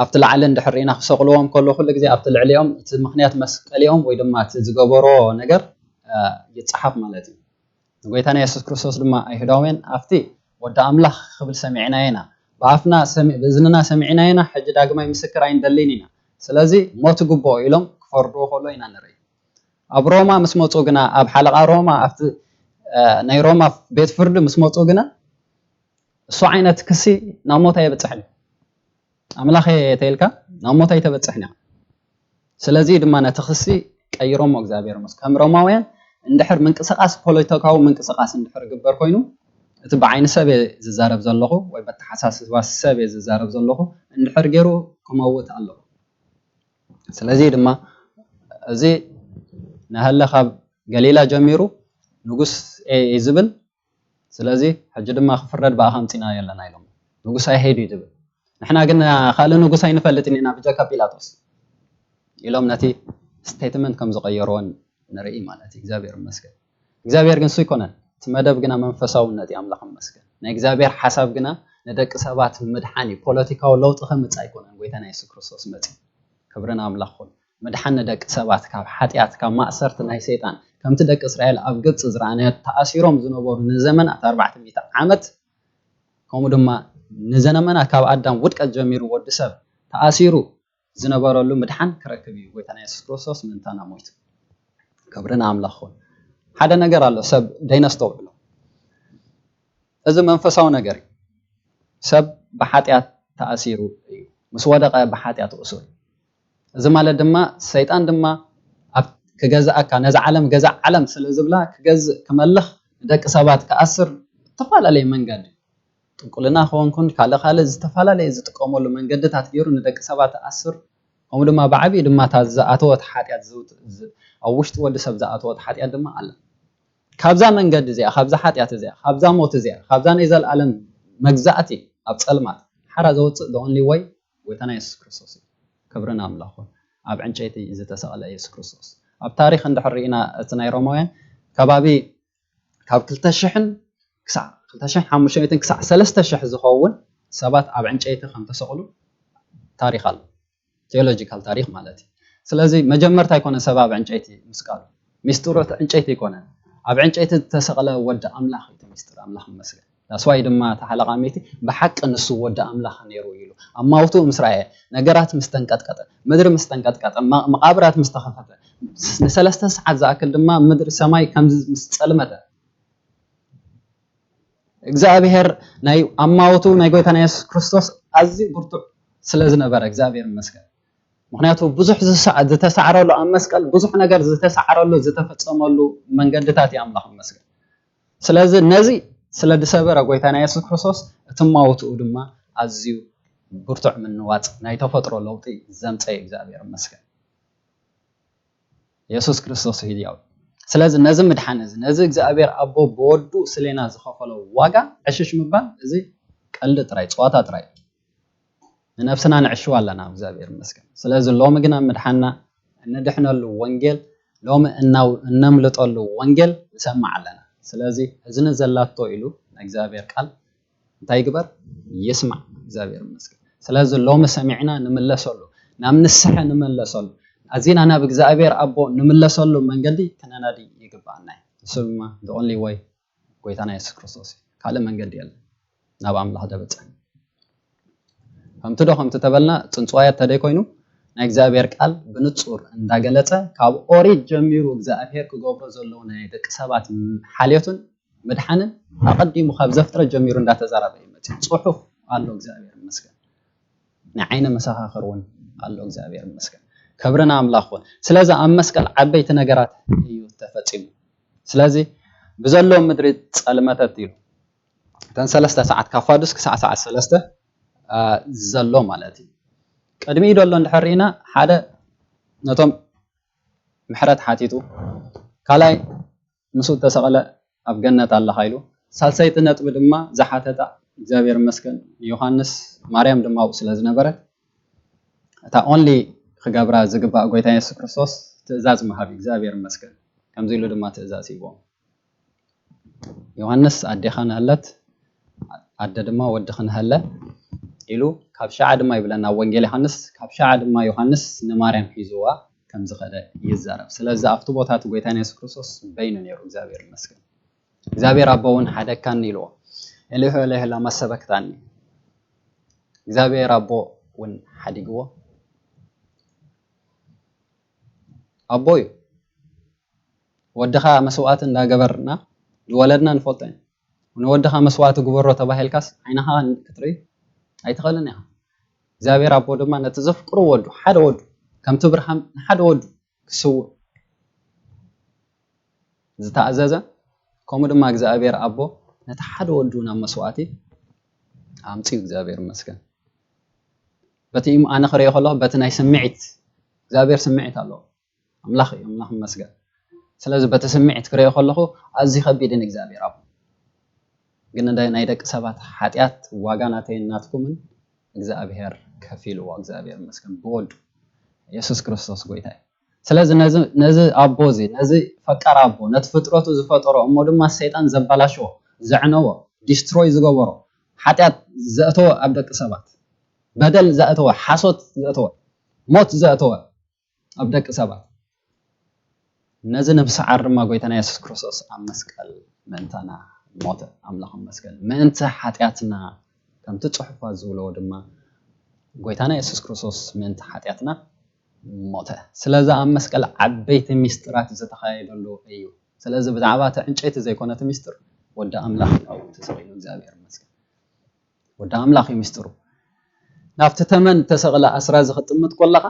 ኣብቲ ላዕሊ እንድሕር ርኢና ክሰቕልዎም ከሎ ኩሉ ግዜ ኣብቲ ልዕሊኦም እቲ ምክንያት መስቀሊኦም ወይ ድማ እቲ ዝገበሮ ነገር ይጸሓፍ ማለት እዩ። ንጎይታና የሱስ ክርስቶስ ድማ ኣይሁዳውያን ኣብቲ ወዲ ኣምላኽ ክብል ሰሚዕናዮ ኢና፣ ብኣፍና ብእዝንና ሰሚዕናዮ ኢና፣ ሕጂ ዳግማይ ምስክር ኣይንደልን ኢና፣ ስለዚ ሞት ይግብኦ ኢሎም ክፈርድዎ ከሎ ኢና ንርኢ። ኣብ ሮማ ምስ መፁ ግና ኣብ ሓለቓ ሮማ ኣብቲ ናይ ሮማ ቤት ፍርዲ ምስ መፁ ግና እሱ ዓይነት ክሲ ናብ ሞት ኣየብፅሕን እዩ። ኣምላኽ እየ ተይልካ ናብ ሞት ኣይተበፅሕን እያ። ስለዚ ድማ ነቲ ክሲ ቀይሮሞ እግዚኣብሔር ምስ ከም ሮማውያን እንድሕር ምንቅስቃስ ፖለቲካዊ ምንቅስቃስ እንድሕር ግበር ኮይኑ እቲ ብዓይኒ ሰብ እየ ዝዛረብ ዘለኹ ወይ በተሓሳስባ ሰብ እየ ዝዛረብ ዘለኹ እንድሕር ገይሩ ክመውት ኣለኹ። ስለዚ ድማ እዚ ናህለ ካብ ገሊላ ጀሚሩ ንጉስ እየ ዝብል ስለዚ ሕጂ ድማ ክፍረድ ብኣኻ ኣምፂናዮ ኣለና ኢሎም። ንጉስ ኣይሄዱ እዩ ዝብል። ንሕና ግን ካልእ ንጉስ ኣይንፈልጥን ኢና ብጀካ ጲላጦስ ኢሎም ነቲ ስቴትመንት ከም ዝቐየርዎን ንርኢ ማለት እዩ። እግዚኣብሔር ይመስገን። እግዚኣብሔር ግን እሱ ኣይኮነን። እቲ መደብ ግና መንፈሳውነት እዩ። ኣምላኽ ይመስገን። ናይ እግዚኣብሔር ሓሳብ ግና ንደቂ ሰባት ምድሓን እዩ። ፖለቲካዊ ለውጢ ከምፅእ ኣይኮነን። ጎይታና የሱስ ክርስቶስ መፂ። ክብሪ ንኣምላኽ ይኹን። ምድሓን ንደቂ ሰባት ካብ ሓጢኣት ካብ ማእሰርቲ ናይ ሰይጣን ከምቲ ደቂ እስራኤል ኣብ ግብፂ ዝረኣናዮ ተኣሲሮም ዝነበሩ ንዘመናት ኣርባዕተ ሚእቲ ዓመት ከምኡ ድማ ንዘመናት ካብ ኣዳም ውድቀት ጀሚሩ ወዲ ሰብ ተኣሲሩ ዝነበረሉ ምድሓን ክረክብ እዩ ጎይታና የሱስ ክርስቶስ ምእንታና ሞይቱ። ክብሪ ንኣምላኽ ይኹን። ሓደ ነገር ኣሎ ሰብ ደይነስተውዕሎ። እዚ መንፈሳዊ ነገር እዩ። ሰብ ብሓጢኣት ተኣሲሩ እዩ። ምስ ወደቐ ብሓጢኣት እሱር እዩ። እዚ ማለት ድማ ሰይጣን ድማ ኣብ ክገዝኣካ ነዚ ዓለም ገዛእ ዓለም ስለ ዝብላ ክገዝእ ክመልኽ ንደቂ ሰባት ክኣስር ዝተፈላለየ መንገዲ ጥንቁልና ክኾንኩን ካልእ ካልእ ዝተፈላለየ ዝጥቀመሉ መንገድታት ገይሩ ንደቂ ሰባት ኣስር ከምኡ ድማ ብዓብዩ ድማ እታ ዝኣተወት ሓጢኣት ኣብ ውሽጢ ወዲ ሰብ ዝኣተወት ሓጢኣት ድማ ኣላ። ካብዛ መንገዲ እዚኣ ካብዛ ሓጢኣት እዚኣ ካብዛ ሞት እዚኣ ካብዛ ናይ ዘለኣለም መግዛእቲ ኣብ ፀልማት ሓራ ዘውፅእ ደኦንሊ ወይ ጎይታና የሱስ ክርስቶስ እዩ። ክብሪ ንኣምላኽ ይኹን። ኣብ ዕንጨይቲ ዝተሰቕለ የሱስ ክርስቶስ ኣብ ታሪኽ እንድሕር ርኢና እቲ ናይ ሮማውያን ከባቢ ካብ ክልተ ሽሕን ክሳዕ ክልተ ሽሕን ሓሙሽተ ሚእትን ክሳዕ ሰለስተ ሽሕ ዝኸውን ሰባት ኣብ ዕንጨይቲ ከም ተሰቕሉ ታሪኽ ኣሎ። ቴዎሎጂካል ታሪኽ ማለት እዩ። ስለዚ መጀመርታ ኣይኮነ ሰብ ኣብ ዕንጨይቲ ምስቃሉ። ሚስጥሩ እቲ ዕንጨይቲ ኣይኮነን። ኣብ ዕንጨይቲ ዝተሰቕለ ወዲ ኣምላኽ እዩ እቲ ሚስጥር። ኣምላኽ ይመስገን። ኣስዋይ ድማ ተሓለቓሚቲ ብሓቂ ንሱ ወዲ ኣምላኽ ነይሩ ኢሉ። ኣማውቱ ምስ ረኣየ፣ ነገራት ምስ ተንቀጥቀጠ፣ ምድሪ ምስ ተንቀጥቀጠ፣ መ- መቓብራት ምስ ተኸፈተ፣ ንሰለስተ ሰዓት ዝኣክል ድማ ምድሪ ሰማይ ከምዚ ምስ ጸልመተ፣ እግዚኣብሔር ናይ ኣማውቱ ናይ ጎይታና የሱስ ክርስቶስ ኣዝዩ ብርቱዕ ስለ ዝነበረ እግዚኣብሔር ይመስገን። ምክንያቱ ብዙሕ ዝሰዓ- ዝተሳዕረሉ ኣብ መስቀል ብዙሕ ነገር ዝተሳዕረሉ ዝተፈጸመሉ መንገድታት እዩ ኣምላኽ ይመስገን። ስለዚ ነዚ ስለ ዝሰበረ ጎይታና የሱስ ክርስቶስ እቲ ማውትኡ ድማ ኣዝዩ ብርቱዕ ምንዋጽ ናይ ተፈጥሮ ለውጢ ዘምጸ እዩ እግዚኣብሔር ይመስገን። የሱስ ክርስቶስ ህያው። ስለዚ ነዚ ምድሓን እዚ ነዚ እግዚኣብሔር ኣቦ ብወዱ ስሌና ዝኸፈሎ ዋጋ ዕሽሽ ምባል እዚ ቀልዲ ጥራይ ጸዋታ ጥራይ እዩ። ንነብስና ንዕሽዋ ኣለና እግዚኣብሔር ይመስገን። ስለዚ ሎሚ ግና ምድሓንና እንድሕነሉ ወንጌል ሎሚ እናው እነምልጠሉ ወንጌል ንሰምዕ ኣለና። ስለዚ እዝኒ ዘላቶ ኢሉ ንእግዚኣብሔር ቃል እንታይ ይግበር? ይስማዕ። እግዚኣብሔር ይመስገን። ስለዚ ሎሚ ሰሚዕና ንምለሰሉ ናብ ንስሐ ንምለሰሉ ኣዚና ናብ እግዚኣብሔር ኣቦ ንምለሰሉ መንገዲ ክነናዲ ይግባኣና እዩ። እሱ ድማ the only way ጎይታና የሱስ ክርስቶስ እዩ። ካልእ መንገዲ የለን ናብ ኣምላኽ ደበፀ። ከምቲ ዶ ከምቲ ተበልና ፅንፅዋያት ተደይ ኮይኑ ናይ እግዚኣብሔር ቃል ብንፁር እንዳገለፀ ካብ ኦሪት ጀሚሩ እግዚኣብሔር ክገብሮ ዘለዎ ናይ ደቂ ሰባት ሓልዮትን ምድሓንን ኣቐዲሙ ካብ ዘፍጥረት ጀሚሩ እንዳተዛረበ እዩ መፅኡ። ፅሑፍ ኣሎ እግዚኣብሔር ይመስገን። ናይ ዓይኒ መሰኻኽር እውን ኣሎ እግዚኣብሔር ይመስገን። ክብርና ኣምላኽ እውን ስለዚ ኣብ መስቀል ዓበይቲ ነገራት እዩ ተፈፂሙ። ስለዚ ብዘሎ ምድሪ ፀልመተት ኢሉ እተን ሰለስተ ሰዓት ካብ ፋዱስ ክሳዕ ሰዓት ሰለስተ ዘሎ ማለት እዩ። ቅድሚኡ ዘሎ እንድሕር ርኢና ሓደ ነቶም ምሕረት ሓቲቱ ካልኣይ ምስኡ ተሰቕለ ኣብ ገነት ኣለኻ ኢሉ። ሳልሰይቲ ነጥቢ ድማ ዝሓተታ እግዚኣብሔር ይመስገን ዮሃንስ ማርያም ድማ ኣብኡ ስለ ዝነበረት እታ only ክገብራ ዝግባእ ጎይታ የሱስ ክርስቶስ ትእዛዝ ምሃብ እዩ። እግዚኣብሔር ይመስገን ከምዚ ኢሉ ድማ ትእዛዝ ሂቦም። ዮሃንስ ኣዴኻ ንሀለት ኣደ ድማ ወድኺ ንሀለ ኢሉ ካብ ሸዓ ድማ ይብለና ኣብ ወንጌል ዮሃንስ ካብ ሸዓ ድማ ዮሃንስ ንማርያም ሒዝዋ ከም ዝኸደ ይዛረብ። ስለዚ ኣብቲ ቦታ እቲ ጎይታና የሱስ ክርስቶስ በይኑ ነይሩ። እግዚኣብሔር ይመስገን። እግዚኣብሔር ኣቦ እውን ሓደግካኒ ኢልዎ። ኤሎሄ ኤሎሄ ላማ ሰበክታኒ። እግዚኣብሔር ኣቦ እውን ሓዲግዎ። ኣቦ እዩ። ወድኻ መስዋእቲ እንዳገበርና ዝወለድና ንፈልጦ ኢና። ንወድኻ መስዋእቲ ግበሮ ተባሂልካስ ዓይንኻ ክትርኢ ኣይትኽእልን ኢኻ። እግዚኣብሔር ኣቦ ድማ ነቲ ዘፍቅሮ ወዱ ሓደ ወዱ ከምቲ ብርሃም ንሓደ ወዱ ክስውእ ዝተኣዘዘ ከምኡ ድማ እግዚኣብሔር ኣቦ ነቲ ሓደ ወዱ ናብ መስዋእቲ ኣምፅኡ። እግዚኣብሔር ይመስገን። በቲ ኢም- ኣነ ክሪኦ ከለኹ በቲ ናይ ስምዒት እግዚኣብሔር ስምዒት ኣለዎ። ኣምላኽ እዩ ኣምላኽ ይመስገን። ስለዚ በቲ ስምዒት ክሪኦ ከለኹ ኣዝዩ ከቢድን እግዚኣብሔር ኣቦ ግን ናይ ደቂ ሰባት ሓጢኣት ዋጋ ናተይን ናትኩምን እግዚኣብሔር ከፊልዎ። እግዚኣብሔር ይመስገን ብወዱ የሱስ ክርስቶስ ጎይታ እዩ። ስለዚ ነዚ ኣቦ እዚ ነዚ ፈቃር ኣቦ ነቲ ፍጥረቱ ዝፈጠሮ እሞ ድማ ሰይጣን ዘባላሸዎ ዘዕነዎ ዲስትሮይ ዝገበሮ ሓጢኣት ዘእተወ ኣብ ደቂ ሰባት በደል ዘእተወ ሓሶት ዘእተወ ሞት ዘእተወ ኣብ ደቂ ሰባት ነዚ ነብሲ ዓር ድማ ጎይታና የሱስ ክርስቶስ ኣብ መስቀል ምእንታና ሞተ። ኣምላኽ ይመስገን። ምእንቲ ሓጢኣትና ከምቲ ጽሑፋት ዝብለዎ ድማ ጎይታና የሱስ ክርስቶስ ምእንቲ ሓጢኣትና ሞተ። ስለዚ ኣብ መስቀል ዓበይቲ ሚስጥራት ዝተኻየደሉ እዩ። ስለዚ ብዛዕባ እቲ ዕንጨይቲ ዘይኮነ እቲ ሚስጥር ወዲ ኣምላኽ እዩ ኣብኡ ተሰቒሉ። እግዚኣብሔር ይመስገን። ወዲ ኣምላኽ እዩ ሚስጥሩ። ናብቲ ተመን ተሰቕለ ኣስራዚ ክትጥምት ኮለኻ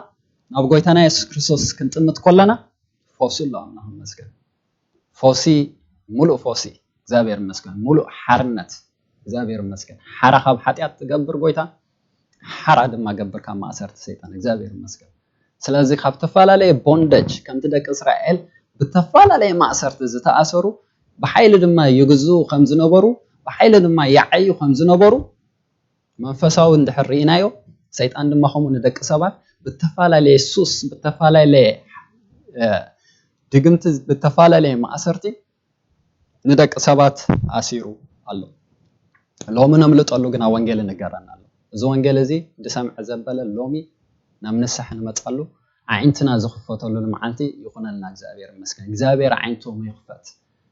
ናብ ጎይታና የሱስ ክርስቶስ ክንጥምት ኮለና ፈውሲ ኣሎ። ኣምላኽ ይመስገን። ፈውሲ፣ ሙሉእ ፈውሲ። እግዚኣብሔር ይመስገን። ሙሉእ ሓርነት። እግዚኣብሔር ይመስገን። ሓራ ካብ ሓጢኣት ትገብር ጎይታ ሓራ ድማ ገብር ካብ ማእሰርቲ ሰይጣን። እግዚኣብሔር ይመስገን። ስለዚ ካብ ተፈላለየ ቦንደጅ ከምቲ ደቂ እስራኤል ብተፈላለየ ማእሰርቲ ዝተኣሰሩ ብሓይሊ ድማ ይግዝኡ ከም ዝነበሩ ብሓይሊ ድማ ይዓዩ ከም ዝነበሩ መንፈሳዊ እንድሕር ርኢናዮ ሰይጣን ድማ ከምኡ ንደቂ ሰባት ብተፈላለየ ሱስ ብተፈላለየ ድግምቲ ብተፈላለየ ማእሰርቲ ንደቂ ሰባት ኣሲሩ ኣሎ። ሎሚ ነምልጠሉ ግና ወንጌል እንገረና ኣሎ። እዚ ወንጌል እዚ ዝሰምዐ ዘበለ ሎሚ ናብ ንስሐ ንመፃሉ ኣዒንትና ዝኽፈተሉ ንመዓልቲ ይኹነልና። እግዚኣብሔር ይመስገን። እግዚኣብሔር ኣዒንቶም ይኽፈት።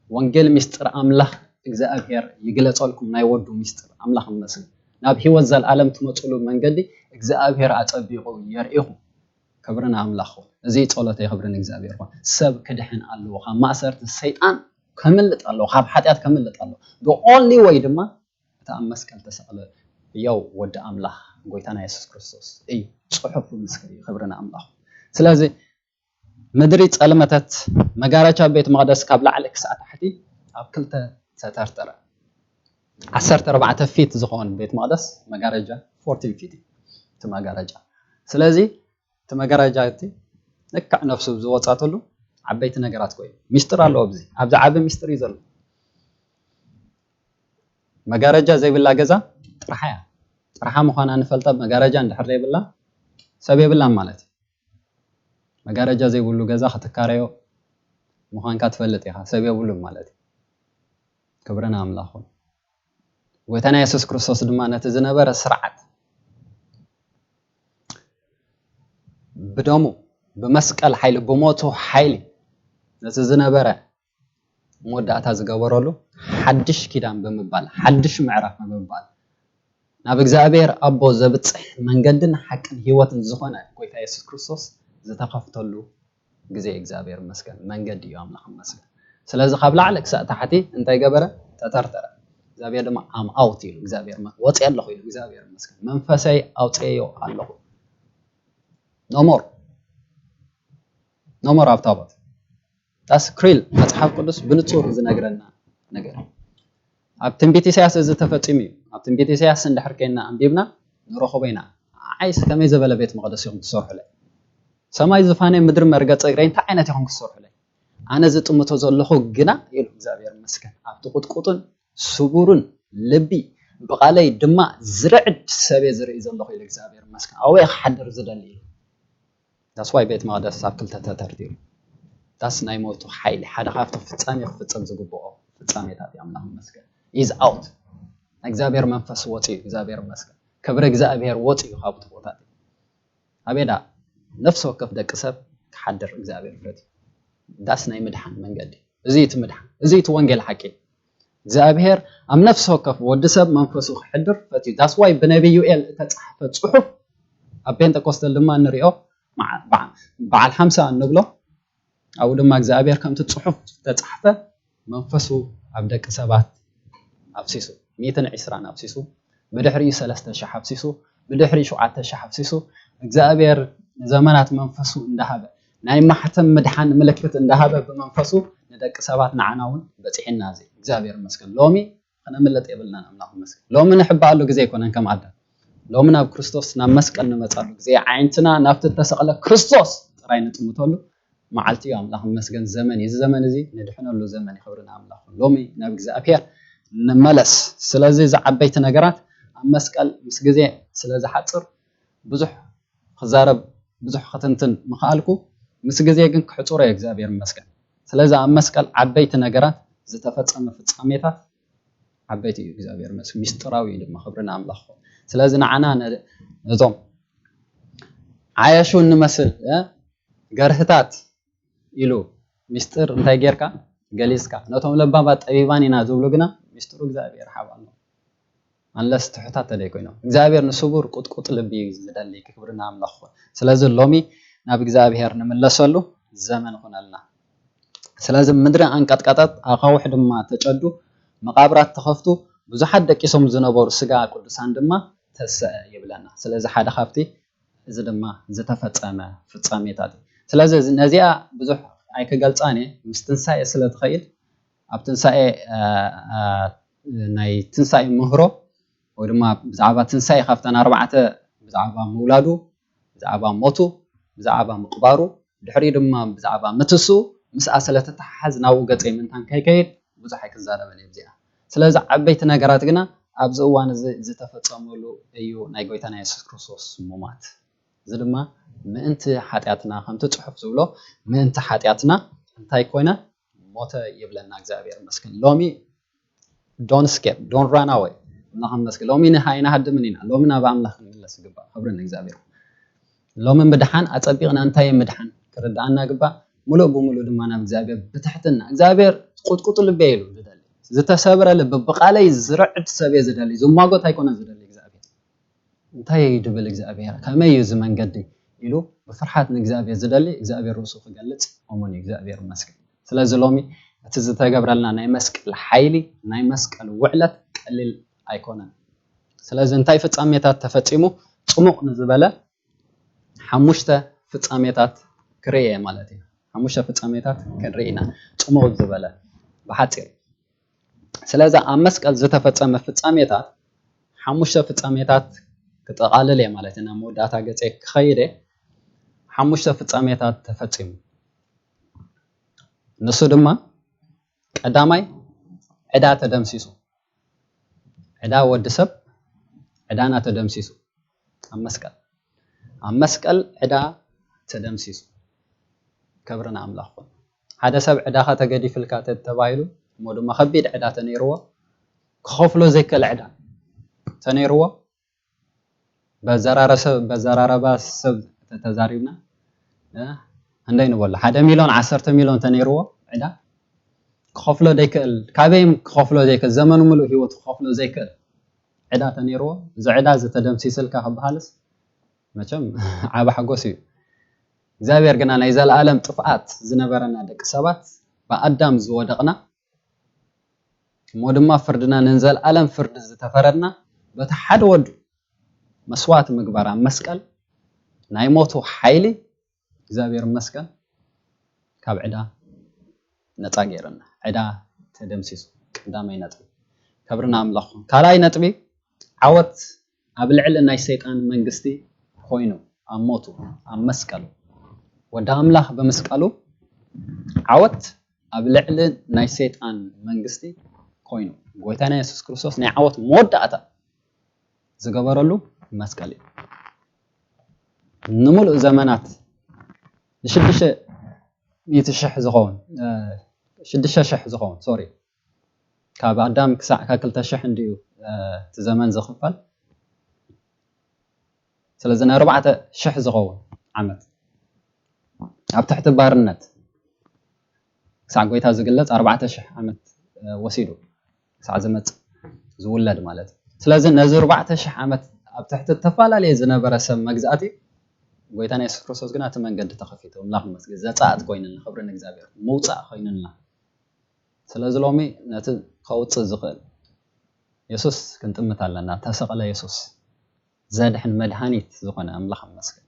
ወንጌል ሚስጥር ኣምላኽ እግዚኣብሔር ይግለጸልኩም፣ ናይ ወዱ ሚስጥር። ኣምላኽ ይመስገን። ናብ ህይወት ዘልኣለም ትመጽሉ መንገዲ እግዚኣብሔር ኣጸቢቑ የርእኹም። ክብሪ ንኣምላኽ ይኹን። እዚ ጸሎተይ፣ ክብሪ ንእግዚኣብሔር ይኹን። ሰብ ክድሕን ኣለዎ፣ ካብ ማእሰርቲ ሰይጣን ከምልጥ ኣለዎ፣ ካብ ሓጢኣት ከምልጥ ኣለዎ። The only way ድማ እቲ ኣብ መስቀል ተሰቕለ ህያው ወዲ ኣምላኽ ጎይታና የሱስ ክርስቶስ እዩ። ጽሑፍ ምስክር እዩ። ክብሪ ንኣምላኽ። ስለዚ ምድሪ ጸልመተት፣ መጋረጃ ቤት መቕደስ ካብ ላዕሊ ክሳዕ ታሕቲ ኣብ ክልተ ተተርተረ። ዓሰርተ ኣርባዕተ ፊት ዝኾን ቤት መቕደስ መጋረጃ ፎርቲን ፊት እዩ እቲ መጋረጃ። ስለዚ እቲ መጋረጃ እቲ ልክዕ ነፍሱ ዝወጻትሉ ዓበይቲ ነገራት ኮይኑ ሚስጥር ኣለዎ። ኣብዚ ኣብዚ ዓቢ ሚስጥር እዩ ዘሎ። መጋረጃ ዘይብላ ገዛ ጥርሓ እያ። ጥርሓ ምዃና ንፈልጣ። መጋረጃ እንድሕር ዘይብላ ሰብ የብላን ማለት እዩ። መጋረጃ ዘይብሉ ገዛ ክትካረዮ ምዃንካ ትፈልጥ ኢኻ። ሰብ የብሉን ማለት እዩ። ክብሪ ንኣምላኽ ይኹን። ጎይታና የሱስ ክርስቶስ ድማ ነቲ ዝነበረ ስርዓት ብደሙ፣ ብመስቀል ሓይሊ፣ ብሞቱ ሓይሊ ነቲ ዝነበረ መወዳእታ ዝገበረሉ ሓድሽ ኪዳን ብምባል፣ ሓድሽ ምዕራፍ ብምባል ናብ እግዚኣብሔር ኣቦ ዘብጽሕ መንገድን ሓቅን ህይወትን ዝኾነ ጎይታ የሱስ ክርስቶስ ዝተኸፍተሉ ግዜ፣ እግዚኣብሔር ይመስገን፣ መንገዲ እዩ። ኣምላኽ ይመስገን። ስለዚ ካብ ላዕሊ ክሳዕ ታሕቲ እንታይ ገበረ? ተተርተረ። እግዚኣብሔር ድማ ኣም ኣውት ኢሉ፣ እግዚኣብሔር መ-፣ ወፅየ ኣለኹ ኢሉ፣ እግዚኣብሔር ይመስገን። መንፈሰይ ኣውፅየዮ ኣለኹ። ኖሞር ኖሞር ኣብ ታቦት። ዳስ ክሪል መጽሓፍ ቅዱስ ብንጹር ዝነግረና ነገር እዩ። ኣብ ትንቢት ኢሳያስ እዚ ተፈጺሙ እዩ። ኣብ ትንቢት ኢሳያስ እንድሕር ከይና ኣንቢብና ንረኽቦ ኢና። ንዓይስ ከመይ ዝበለ ቤት መቕደስ ኢኹም ትሰርሑለይ? ሰማይ ዙፋነይ ምድሪ መርገጺ እግረይ እንታይ ዓይነት ኢኹም ክትሰርሑለይ? ኣነ ዝጥምቶ ዘለኹ ግና ኢሉ እግዚኣብሔር ይመስገን ኣብቲ ቁጥቁጥን ስቡርን ልቢ ብቓለይ ድማ ዝርዕድ ሰብ እየ ዝርኢ ዘለኹ ኢሉ እግዚኣብሔር ይመስገን። ኣብኡ እየ ክሓድር ዝደሊ ኢሉ። ዳስ ዋይ ቤት መቕደስ ኣብ ክልተ ተተርቲሩ። ዳስ ናይ ሞቱ ሓይሊ ሓደ ካብቲ ፍጻሜ ክፍጸም ዝግብኦ ፍጻሜታት እዩ። ኣምላኽ ይመስገን። ኢዝ ኣውት። ናይ እግዚኣብሔር መንፈስ ወፂኡ፣ እግዚኣብሔር ይመስገን። ክብሪ እግዚኣብሔር ወፂኡ ካብቲ ቦታ እቲ። ኣቤዳ ነፍሲ ወከፍ ደቂ ሰብ ክሓድር እግዚኣብሔር ፈትዩ። ዳስ ናይ ምድሓን መንገዲ። እዚ እቲ ምድሓን። እዚ እቲ ወንጌል ሓቂ። እግዚኣብሔር ኣብ ነፍሲ ወከፍ ወዲ ሰብ መንፈሱ ክሕድር ፈትዩ። ዳስ ዋይ ብነቢ ዩኤል እተጻሕፈ ጽሑፍ ኣብ ፔንጠኮስተ ድማ ንሪኦ። መዓ-፣ በዓ-፣ በዓል ሓምሳ እንብሎ። ኣብኡ ድማ እግዚኣብሔር ከምቲ ጽሑፍ ዝተጻሕፈ መንፈሱ ኣብ ደቂ ሰባት ኣፍሲሱ። ሚእትን ዕስራን ኣፍሲሱ። ብድሕሪኡ ሰለስተ ሽሕ ኣፍሲሱ። ብድሕሪኡ ሸውዓተ ሽሕ ኣፍሲሱ። እግዚኣብሔር ንዘመናት መንፈሱ እንዳሃበ፣ ናይ ማሕተም ምድሓን ምልክት እንዳሃበ ብመንፈሱ ንደቂ ሰባት ንዓና እውን በጺሕና። እዚ እግዚኣብሔር ይመስገን። ሎሚ ክነምልጥ የብልናን። ኣምላኽ ይመስገን። ሎሚ ንሕባኣሉ ግዜ ኣይኮነን ከም ኣዳም። ሎሚ ናብ ክርስቶስ፣ ናብ መስቀል ንመጻሉ ግዜ፣ ዓይንትና ናብቲ እተሰቕለ ክርስቶስ ጥራይ ንጥምተሉ መዓልቲ እዩ። ኣምላኽ ይመስገን። ዘመን እዩ። እዚ ዘመን እዚ ንድሕነሉ ዘመን እዩ። ክብሪ ንኣምላኽ። ሎሚ ናብ እግዚኣብሔር ንመለስ። ስለዚ እዚ ዓበይቲ ነገራት ኣብ መስቀል ምስ ግዜ ስለ ዝሓጽር ብዙሕ ክዛረብ፣ ብዙሕ ክትንትን ምኽኣልኩ፣ ምስ ግዜ ግን ክሕጽሮ እየ። እግዚኣብሔር ይመስገን። ስለዚ ኣብ መስቀል ዓበይቲ ነገራት ዝተፈጸመ ፍጻሜታት ዓበይቲ እዩ። እግዚኣብሔር ይመስገን። ሚስጥራዊ እዩ ድማ። ክብሪ ንኣምላኽ ይኹን። ስለዚ ንዓና ነ-፣ ነዞም ዓያሹ እንመስል፣ እ፣ ገርህታት ኢሉ ሚስጥር እንታይ ጌርካ ገሊጽካ፣ ነቶም ለባባት ጠቢባን ኢና ዝብሉ ግና ሚስጥሩ እግዚኣብሔር ሓብ ኣሎ። ኣንለስ ትሑታት ተደይ ኮይኖም። እግዚኣብሔር ንስቡር ቁጥቁጥ ልቢ እዩ ዝደሊ። ክብሪ ንኣምላኽ ይኹን። ስለዚ ሎሚ ናብ እግዚኣብሔር ንምለሰሉ ዘመን ይኹነልና። ስለዚ ምድሪ ኣንቀጥቀጠት፣ ኣኻውሕ ድማ ተጨዱ፣ መቓብራት ተኸፍቱ፣ ብዙሓት ደቂሶም ዝነበሩ ስጋ ቅዱሳን ድማ ተሰአ ይብለና። ስለዚ ሓደ ካብቲ እዚ ድማ ዝተፈጸመ ፍጻሜታት እዩ። ስለዚ እዚ፣ ነዚኣ ብዙሕ ኣይክገልጻን እየ፣ ምስ ትንሳኤ ስለ ትኸይድ፣ ኣብ ትንሳኤ፣ እ፣ እ፣ ናይ ትንሳኤ ምህሮ ወይ ድማ ብዛዕባ ትንሳኤ ካብተን ኣርባዕተ፣ ብዛዕባ ምውላዱ፣ ብዛዕባ ሞቱ፣ ብዛዕባ ምቕባሩ፣ ድሕሪኡ ድማ ብዛዕባ ምትስኡ ምስኣ ስለ ትተሓሓዝ ናብኡ ገጸይ ምእንታን ከይከይድ ብዙሕ ኣይክዛረበን እየ ኣብዚኣ። ስለዚ ዓበይቲ ነገራት ግና ኣብዚ እዋን እዚ ዝተፈጸመሉ እዩ ናይ ጎይታና የሱስ ክርስቶስ ሙማት። እዚ ድማ ምእንቲ ሓጢኣትና፣ ከምቲ ጽሑፍ ዝብሎ፣ ምእንቲ ሓጢኣትና እንታይ ኮነ? ሞተ ይብለና። እግዚኣብሔር ይመስገን። ሎሚ don't escape, don't run away። ኣምላኽ ይመስገን። ሎሚ ንሃ-፣ ኣይንሃድምን ኢና። ሎሚ ናብ ኣምላኽ ክንምለስ ይግባእ። ክብሪ ንእግዚኣብሔር። ሎሚ ምድሓን ኣጸቢቕና እንታይ እዩ ምድሓን ክርድኣና ይግባእ። ሙሉእ ብሙሉእ ድማ ናብ እግዚኣብሔር ብትሕትና፣ እግዚኣብሔር ቁጥቁጡ ልበይ ኢሉ ዝደሊ። ዝተሰብረ ልቢ፣ ብቓለይ ዝርዕድ ሰብ እየ ዝደሊ፣ ዝማጎት ኣይኮነን ዝደሊ እግዚኣብሔር። እንታይ እዩ ድብል እግዚኣብሔር? ከመይ እዩ እዚ መንገዲ? ኢሉ ብፍርሓት ንእግዚኣብሔር ዝደሊ፣ እግዚኣብሔር ርእሱ ክገልጽ እሙን እዩ። እግዚኣብሔር ይመስገን። ስለዚ ሎሚ እቲ ዝተገብረልና ናይ መስቀል ሓይሊ፣ ናይ መስቀል ውዕለት ቀሊል ኣይኮነን። ስለዚ እንታይ ፍጻሜታት ተፈጺሙ? ጽሙቕ ንዝበለ ሓሙሽተ ፍጻሜታት ክርኢ እየ ማለት እዩ። ሓሙሽተ ፍጻሜታት ክንርኢ ኢና። ጽሙቕ ዝበለ ብሓጺር። ስለዚ ኣብ መስቀል ዝተፈጸመ ፍጻሜታት ሓሙሽተ ፍጻሜታት ክጠቓልል እየ ማለት እዩ። ናብ መወዳእታ ገጸ ክኸይድ እየ። ሓሙሽተ ፍጻሜታት ተፈጺሙ። ንሱ ድማ ቀዳማይ ዕዳ ተደምሲሱ። ዕዳ ወዲ ሰብ ዕዳና ተደምሲሱ ኣብ መስቀል። ኣብ መስቀል ዕዳ ተደምሲሱ። ክብሪ ንኣምላኽ ይኹን። ሓደ ሰብ ዕዳኻ ተገዲፍልካ ተተባሂሉ፣ እሞ ድማ ከቢድ ዕዳ ተነይርዎ፣ ክኸፍሎ ዘይክእል ዕዳ ተነይርዎ፣ በዘራረ ሰብ፣ በዘራረባ ሰብ ተተዛሪብና፣ እ፣ እንደይ ንበሎ፣ ሓደ ሚልዮን፣ ዓሰርተ ሚልዮን ተነይርዎ ዕዳ፣ ክኸፍሎ ዘይክእል፣ ካበይም ክኸፍሎ ዘይክእል፣ ዘመኑ ምሉእ ህይወቱ ክኸፍሎ ዘይክእል ዕዳ ተነይርዎ፣ እዚ ዕዳ እዚ ተደምሲስልካ ክበሃልስ መቸም ዓቢ ሓጎስ እዩ። እግዚኣብሔር ግና ናይ ዘለኣለም ጥፍኣት ዝነበረና ደቂ ሰባት ብኣዳም ዝወደቕና፣ እሞ ድማ ፍርድና ንዘለኣለም ፍርዲ ዝተፈረድና በቲ ሓደ ወዱ መስዋዕቲ ምግባር ኣብ መስቀል ናይ ሞቱ ሓይሊ እግዚኣብሔር ይመስገን ካብ ዕዳ ነፃ ገይረና። ዕዳ ተደምሲሱ። ቀዳማይ ነጥቢ። ክብሪ ንኣምላኽ ይኹን። ካልኣይ ነጥቢ ዓወት ኣብ ልዕሊ ናይ ሰይጣን መንግስቲ ኮይኑ ኣብ ሞቱ ኣብ መስቀሉ ወዲ ኣምላኽ ብምስቀሉ ዓወት ኣብ ልዕሊ ናይ ሰይጣን መንግስቲ ኮይኑ ጎይታና የሱስ ክርስቶስ ናይ ዓወት መወዳእታ ዝገበረሉ መስቀል እዩ። ንምሉእ ዘመናት ንሽዱሽተ ሚእቲ ሽሕ ዝኸውን ሽዱሽተ ሽሕ ዝኸውን ሶሪ ካብ ኣዳም ክሳዕ ካብ ክልተ ሽሕ እንድዩ እቲ ዘመን ዝኽፈል። ስለዚ ንኣርባዕተ ሽሕ ዝኸውን ዓመት ኣብ ትሕቲ ባርነት ክሳዕ ጎይታ ዝግለጽ ኣርባዕተ ሽሕ ዓመት ወሲዱ ክሳዕ ዝመጽእ ዝውለድ ማለት እዩ። ስለዚ ነዚ ኣርባዕተ ሽሕ ዓመት ኣብ ትሕቲ ዝተፈላለየ ዝነበረ ሰብ መግዛእቲ ጎይታና የሱስ ክርስቶስ ግና እቲ መንገዲ ተኸፊቱ ኣምላኽ ይመስገን ዘጻእት ኮይኑና ክብሪ ንእግዚኣብሔር ምውጻእ ኮይኑና። ስለዚ ሎሚ ነቲ ከውጽእ ዝኽእል የሱስ ክንጥምት ኣለና። ተሰቕለ የሱስ ዘድሕን መድሃኒት ዝኾነ ኣምላኽ ይመስገን።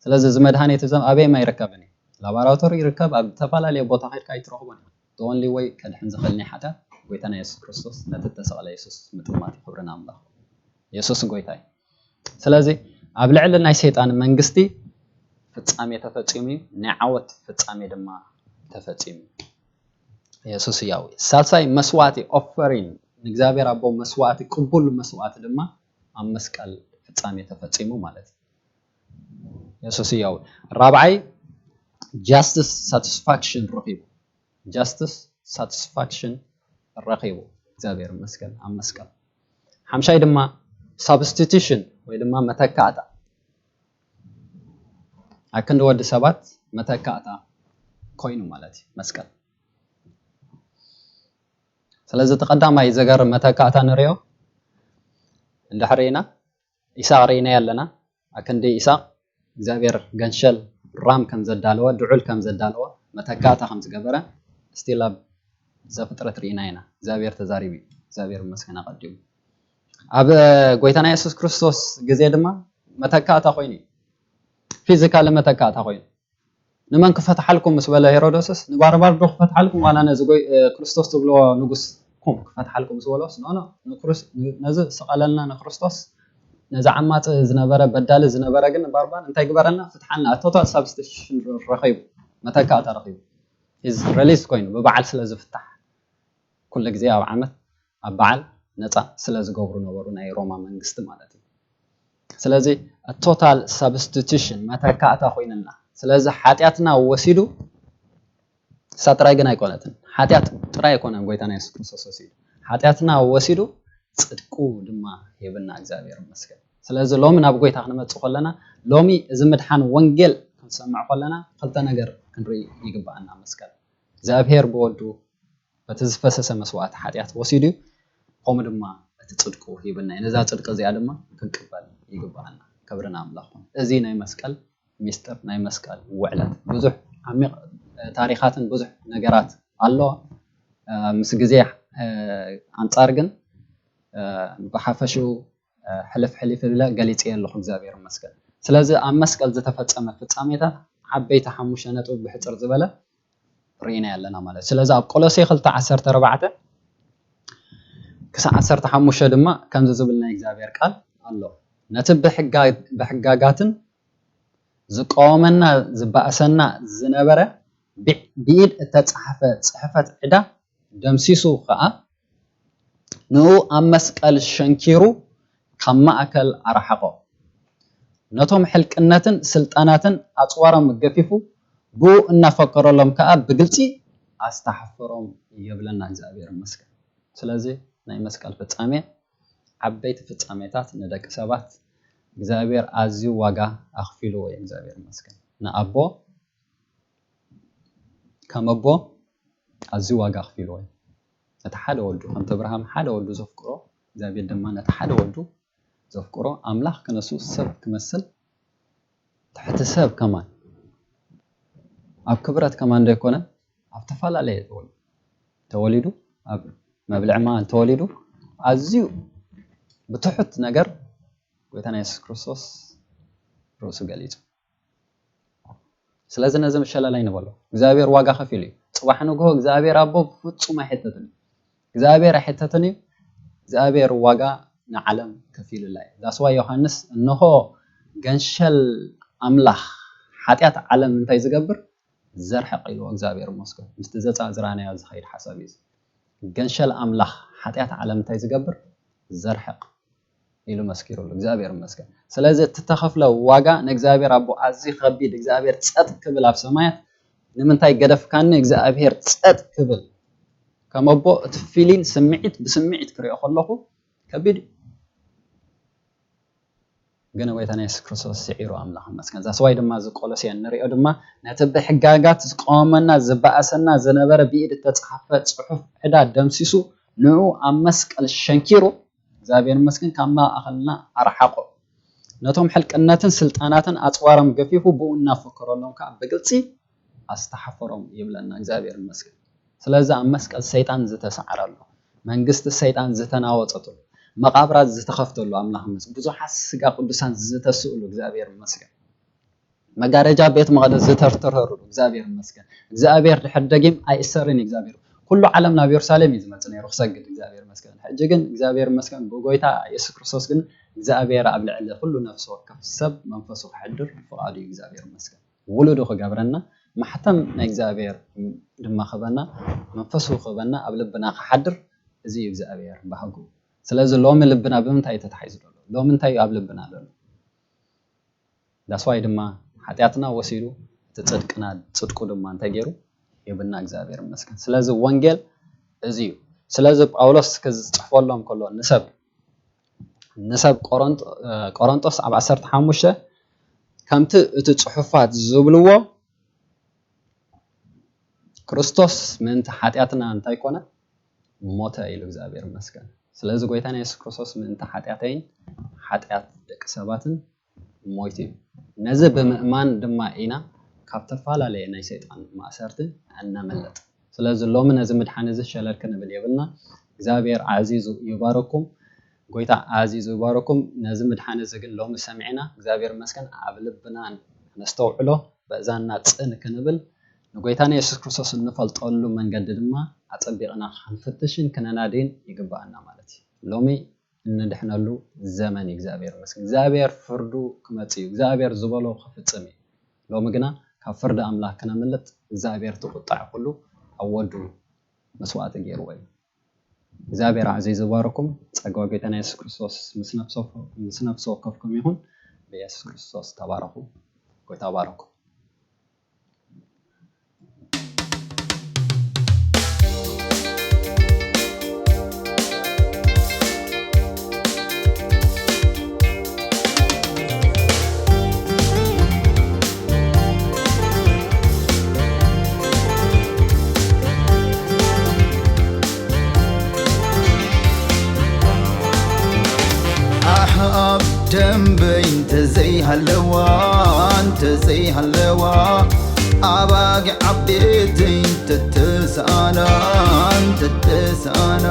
ስለዚ እዚ መድሃኒት እዚ ኣበይማ ይርከብን እዩ? ላቦራቶሪ ይርከብ፣ ኣብ ዝተፈላለየ ቦታ ከድካ ኣይትረኽቦን እዩ። The only way ከድሕን ዝኽእል ናይ ሓጢኣት ጎይታና የሱስ ክርስቶስ ነቲ እተሰቕለ የሱስ ምጥማት እዩ። ክብሪ ንኣምላኽ። የሱስ ጎይታ እዩ። ስለዚ ኣብ ልዕሊ ናይ ሰይጣን መንግስቲ ፍጻሜ ተፈጺሙ እዩ። ናይ ዓወት ፍጻሜ ድማ ተፈጺሙ እዩ። የሱስ ህያው እዩ። ሳልሳይ መስዋእቲ ኦፈሪን ንእግዚኣብሔር ኣቦ መስዋእቲ ቅቡል መስዋእቲ ድማ ኣብ መስቀል ፍጻሜ ተፈጺሙ ማለት እዩ። የሱስ ህያው እዩ። ራብዓይ ጃስትስ ሳቲስፋክሽን ረኺቡ ጃስትስ ሳቲስፋክሽን ረኺቡ እግዚኣብሔር ይመስገን ኣብ መስቀል። ሓምሻይ ድማ ሳብስቲቱሽን ወይ ድማ መተካእታ ኣብ ክንዲ ወዲ ሰባት መተካእታ ኮይኑ ማለት እዩ መስቀል። ስለዚ እቲ ቀዳማይ ዘገርም መተካእታ ንሪኦ እንድሕር ኢና ኢሳቅ ርኢናዮ ኣለና። ኣክንዲ ኢሳቅ እግዚኣብሔር ገንሸል ራም ከም ዘዳለወ ድዑል ከም ዘዳለወ መተካእታ ከም ዝገበረ ስቲል ኣብ ዘፍጥረት ርኢና ኢና። እግዚኣብሔር ተዛሪቡ እዩ። እግዚኣብሔር ይመስገን ኣቀዲሙ ኣብ ጎይታና የሱስ ክርስቶስ ግዜ ድማ መተካእታ ኮይኑ እዩ። ፊዚካሊ መተካእታ ኮይኑ ንመን ክፈትሓልኩም ምስ በለ ሄሮዶስስ ንባርባር ዶ ክፈትሓልኩም ዋላ ነዚ ጎይ ክርስቶስ ትብልዎ ንጉስ ኩም ክፈትሓልኩም ምስ በሎስ ኖ ኖ ነዚ ስቀለልና ንክርስቶስ ነዚ ዓማፂ ዝነበረ በዳሊ ዝነበረ ግን ባርባር እንታይ ግበረልና ፍትሓልና ቶታል ሳብስቲቱሽን ረኺቡ መተካእታ ረኺቡ ሪሊዝ ኮይኑ ብበዓል ስለ ዝፍታሕ ኩሉ ግዜ ኣብ ዓመት ኣብ በዓል ነፃ ስለ ዝገብሩ ነበሩ ናይ ሮማ መንግስቲ ማለት እዩ። ስለዚ ቶታል ሳብስቲቱሽን መተካእታ ኮይንና ስለዚ ሓጢኣትና ወሲዱ እሳ ጥራይ ግን ኣይኮነትን ሓጢኣት ጥራይ ኣይኮነን ጎይታና የሱስ ክርስቶስ ወሲዱ ሓጢኣትና ወሲዱ ፅድቁ ድማ ሂብና እግዚኣብሔር ይመስገን። ስለዚ ሎሚ ናብ ጎይታ ክንመፅእ ከለና ሎሚ እዚ ምድሓን ወንጌል ክንሰምዕ ከለና ክልተ ነገር ክንርኢ ይግባኣና መስቀል እግዚኣብሔር ብወዱ በቲ ዝፈሰሰ መስዋእቲ ሓጢኣት ወሲዱ እዩ። ከምኡ ድማ እቲ ጽድቁ ሂብና እዩ። ነዛ ጽድቂ እዚኣ ድማ ክንቅበል ይግባኣና። ክብሪ ንኣምላኽ ይኹን። እዚ ናይ መስቀል ሚስጥር፣ ናይ መስቀል ውዕለት ብዙሕ ዓሚቕ ታሪኻትን ብዙሕ ነገራት ኣለዋ። ምስ ግዜ ኣንጻር ግን ብሓፈሽኡ ሕልፍ ሕልፍ ኢለ ገሊጸ ኣለኹ። እግዚኣብሔር ይመስገን። ስለዚ ኣብ መስቀል ዝተፈጸመ ፍጻሜታት ዓበይቲ ሓሙሽተ ነጥቢ ብሕጽር ዝበለ ርኢና ኣለና ማለት እዩ። ስለዚ ኣብ ቆሎሴ ክልተ ዓሰርተ ኣርባዕተ ክሳዕ ዓሰርተ ሓሙሽተ ድማ ከምዚ ዝብል ናይ እግዚኣብሔር ቃል ኣሎ። ነቲ ብሕጋ- ብሕጋጋትን ዝቃወመና ዝበኣሰና ዝነበረ ብ- ብኢድ እተጻሕፈ ጽሕፈት ዕዳ ደምሲሱ ኸኣ ንኡ ኣብ መስቀል ሸንኪሩ ካብ ማእከል ኣርሓቖ። ነቶም ሕልቅነትን ስልጣናትን ኣጽዋሮም ገፊፉ ብኡ እናፈከረሎም ከኣ ብግልጺ ኣስተሓፈሮም ይብለና እግዚኣብሔር ይመስገን። ስለዚ ናይ መስቀል ፍጻሜ ዓበይቲ ፍጻሜታት ንደቂ ሰባት እግዚኣብሔር ኣዝዩ ዋጋ ኣኽፊልዎ እዩ። እግዚኣብሔር ይመስገን። ንኣቦ ከም ኣቦ ኣዝዩ ዋጋ ኣኽፊልዎ እዩ። ነቲ ሓደ ወዱ ከምቲ ኣብርሃም ሓደ ወዱ ዘፍቅሮ እግዚኣብሔር ድማ ነቲ ሓደ ወዱ ዘፍቅሮ ኣምላኽ ክነሱ ሰብ ክመስል ትሕቲ ሰብ ከማን ኣብ ክብረት ከማን ዘይኮነ ኣብ ተፈላለየ ተወልዱ ተወሊዱ ኣብ መብልዕ ማል ተወሊዱ ኣዝዩ ብትሑት ነገር ጎይታና የሱስ ክርስቶስ ርእሱ ገሊጹ። ስለዚ ነዚ ምሸላል ኣይንበሎ። እግዚኣብሔር ዋጋ ከፊሉ እዩ። ጽባሕ ንግሆ እግዚኣብሔር ኣቦ ብፍጹም ኣይሕተትን እዩ። እግዚኣብሔር ኣይሕተትን እዩ። እግዚኣብሔር ዋጋ ንዓለም ከፊሉላ እዩ። ዛስዋ ዮሃንስ እንሆ ገንሸል ኣምላኽ ሓጢኣት ዓለም እንታይ ዝገብር ዘርሕቕ ኢልዎ እግዚኣብሔር ይመስገን። ምስቲ ዘጻዝራናዮ ዝኸይድ ሓሳብ እዩ። ገንሸል ኣምላኽ ሓጢኣት ዓለም እንታይ ዝገብር ዘርሕቕ ኢሉ መስኪሩሉ እግዚኣብሔር ይመስገን። ስለዚ እቲ ተኸፍለ ዋጋ ንእግዚኣብሔር ኣቦ ኣዝዩ ከቢድ እግዚኣብሔር ጸጥ ክብል ኣብ ሰማያት ንምንታይ ገደፍካኒ እግዚኣብሔር ጸጥ ክብል ከም ኣቦ እቲ ፊሊን ስምዒት ብስምዒት ክሪኦ ከለኹ ከቢድ እዩ። ግን ጎይታና የሱስ ክርስቶስ ስዒሩ ኣምላኽ ይመስገን። ዛስዋይ ድማ እዚ ቆሎስያን ንሪኦ ድማ ነቲ ብሕጋጋት ዝቀወመና ዝበኣሰና ዝነበረ ብኢድ እተጻሓፈ ጽሑፍ ዕዳ ደምሲሱ ንኡ ኣብ መስቀል ሸንኪሩ እግዚኣብሔር ይመስገን ካብ ማእኸልና ኣርሓቆ። ነቶም ሕልቅነትን ስልጣናትን ኣጽዋሮም ገፊፉ ብኡ እናፈከረሎም ከዓ ብግልፂ ኣስተሓፈሮም ይብለና እግዚኣብሔር ይመስገን። ስለዚ ኣብ መስቀል ሰይጣን ዝተሰዓረሉ መንግስቲ ሰይጣን ዝተናወፀትሉ መቓብራት ዝተኸፍተሉ ኣምላኽ ይመስገን። ብዙሓት ስጋ ቅዱሳን ዝተስእሉ እግዚኣብሔር ይመስገን። መጋረጃ ቤት መቕደስ ዝተርተረሉ እግዚኣብሔር ይመስገን። እግዚኣብሔር ድሕር ደጊም ኣይእሰርን እዩ እግዚኣብሔር። ኩሉ ዓለም ናብ የሩሳሌም እዩ ዝመጽእ ነይሩ ክሰግድ እግዚኣብሔር ይመስገን። ሕጂ ግን እግዚኣብሔር ይመስገን ብጎይታ የሱስ ክርስቶስ ግን እግዚኣብሔር ኣብ ልዕሊ ኩሉ ነፍሲ ወከፍ ሰብ መንፈሱ ክሕድር ፍቓዱ እዩ እግዚኣብሔር ይመስገን። ውሉዱ ክገብረና ማሕተም ናይ እግዚኣብሔር ድማ ክህበና መንፈሱ ክህበና ኣብ ልብና ክሓድር እዚ እዩ እግዚኣብሔር ባህጉ። ስለዚ ሎሚ ልብና ብምንታይ እዩ ተታሒዙ ዘሎ? ሎሚ እንታይ እዩ ኣብ ልብና ዘሎ? ዳስዋይ ድማ ሓጢኣትና ወሲዱ እቲ ጽድቅና ጽድቁ ድማ እንታይ ገይሩ ሂብና እግዚኣብሔር ይመስገን። ስለዚ ወንጌል እዚ እዩ። ስለዚ ጳውሎስ ክዝጽሕፈሎም ከሎ ንሰብ ንሰብ ቆሮንጦ- እ፣ ቆሮንጦስ ኣብ ዓሰርተ ሓሙሽተ ከምቲ እቲ ጽሑፋት ዝብልዎ ክርስቶስ ምእንቲ ሓጢኣትና እንታይ ኮነ ሞተ ኢሉ እግዚኣብሔር ይመስገን። ስለዚ ጎይታና የሱስ ክርስቶስ ምእንቲ ሓጢኣተይን ሓጢኣት ደቂ ሰባትን ሞይቱ እዩ። ነዚ ብምእማን ድማ ኢና ካብ ተፈላለየ ናይ ሰይጣን ማእሰርቲ እነምልጥ። ስለዚ ሎሚ ነዚ ምድሓን እዚ ሸለል ክንብል የብልና። እግዚኣብሔር ኣዕዚዙ ይባረኩም። ጎይታ ኣዕዚዙ ይባረኩም። ነዚ ምድሓን እዚ ግን ሎሚ ሰሚዕና እግዚኣብሔር ይመስገን ኣብ ልብና ነስተውዕሎ በእዛና ጽን ክንብል ንጎይታና የሱስ ክርስቶስ እንፈልጠሉ መንገዲ ድማ ኣጸቢቕና ክንፍትሽን ክነናድይን ይግባኣና ማለት እዩ። ሎሚ እንድሕነሉ ዘመን እዩ እግዚኣብሔር ይመስገን። እግዚኣብሔር ፍርዱ ክመጽእ እዩ። እግዚኣብሔር ዝበሎ ክፍጽም እዩ። ሎሚ ግና ካብ ፍርዲ ኣምላኽ ክነምልጥ እግዚኣብሔር እቲ ቁጣዕ ኩሉ ኣብ ወዱ መስዋእቲ ገይርዎ እዩ። እግዚኣብሔር ኣዕዚዙ ይባርኩም። ጸጋ ጎይታና የሱስ ክርስቶስ ምስ ነፍሲ ወከፍኩም ይኹን። ብየሱስ ክርስቶስ ተባረኹ። ጎይታ ባረኩም። ዘይሃለዋ እንተ ዘይሃለዋ ኣባጊዕ ዓቤተይ እንተተሰኣና እንተተሰኣና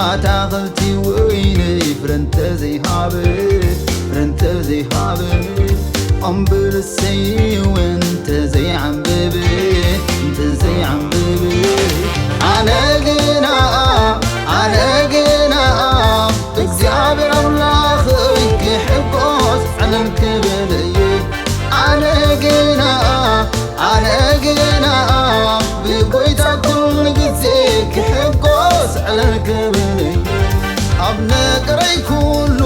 ኣታኽልቲ ወይነይ ፍረ እንተ ዘይሃበ ፍረ እንተ ዘይሃበ እምብልሰይ እውን እንተ ዘይዓንበበ እንተ ዘይዓንበበ ኣነ ግና ኣነ ግና እግዚኣብሔር ኣምላኸይ ክሕጎስ ዕልል ክብል እየ ኣነ ግና ኣነ ግና ብጎይታ ኩሉ ግዜ ክሕጎስ ዕልል ክብል እየ ኣብ ነገረይ ኩሉ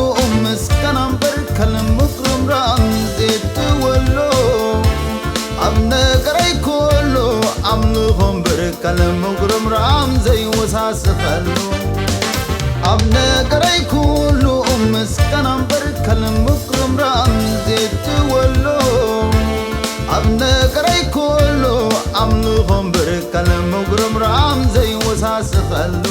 ምስጋና እምበር ከልምጉርምራም ዜትወሎ ኣብ ነገረይ ኩሉ ኣምልኾ እምበር ከልምጉርምራም ዘይወሳስኸሉ ኣብ ነገረይ ኩሉ ምስጋና እምበር ከልምጉርምራም ዜትወሎ ኣብ ነገረይ ኩሉ ኣምልኾ እምበር ከልምጉርምራም ዘይወሳስኸሉ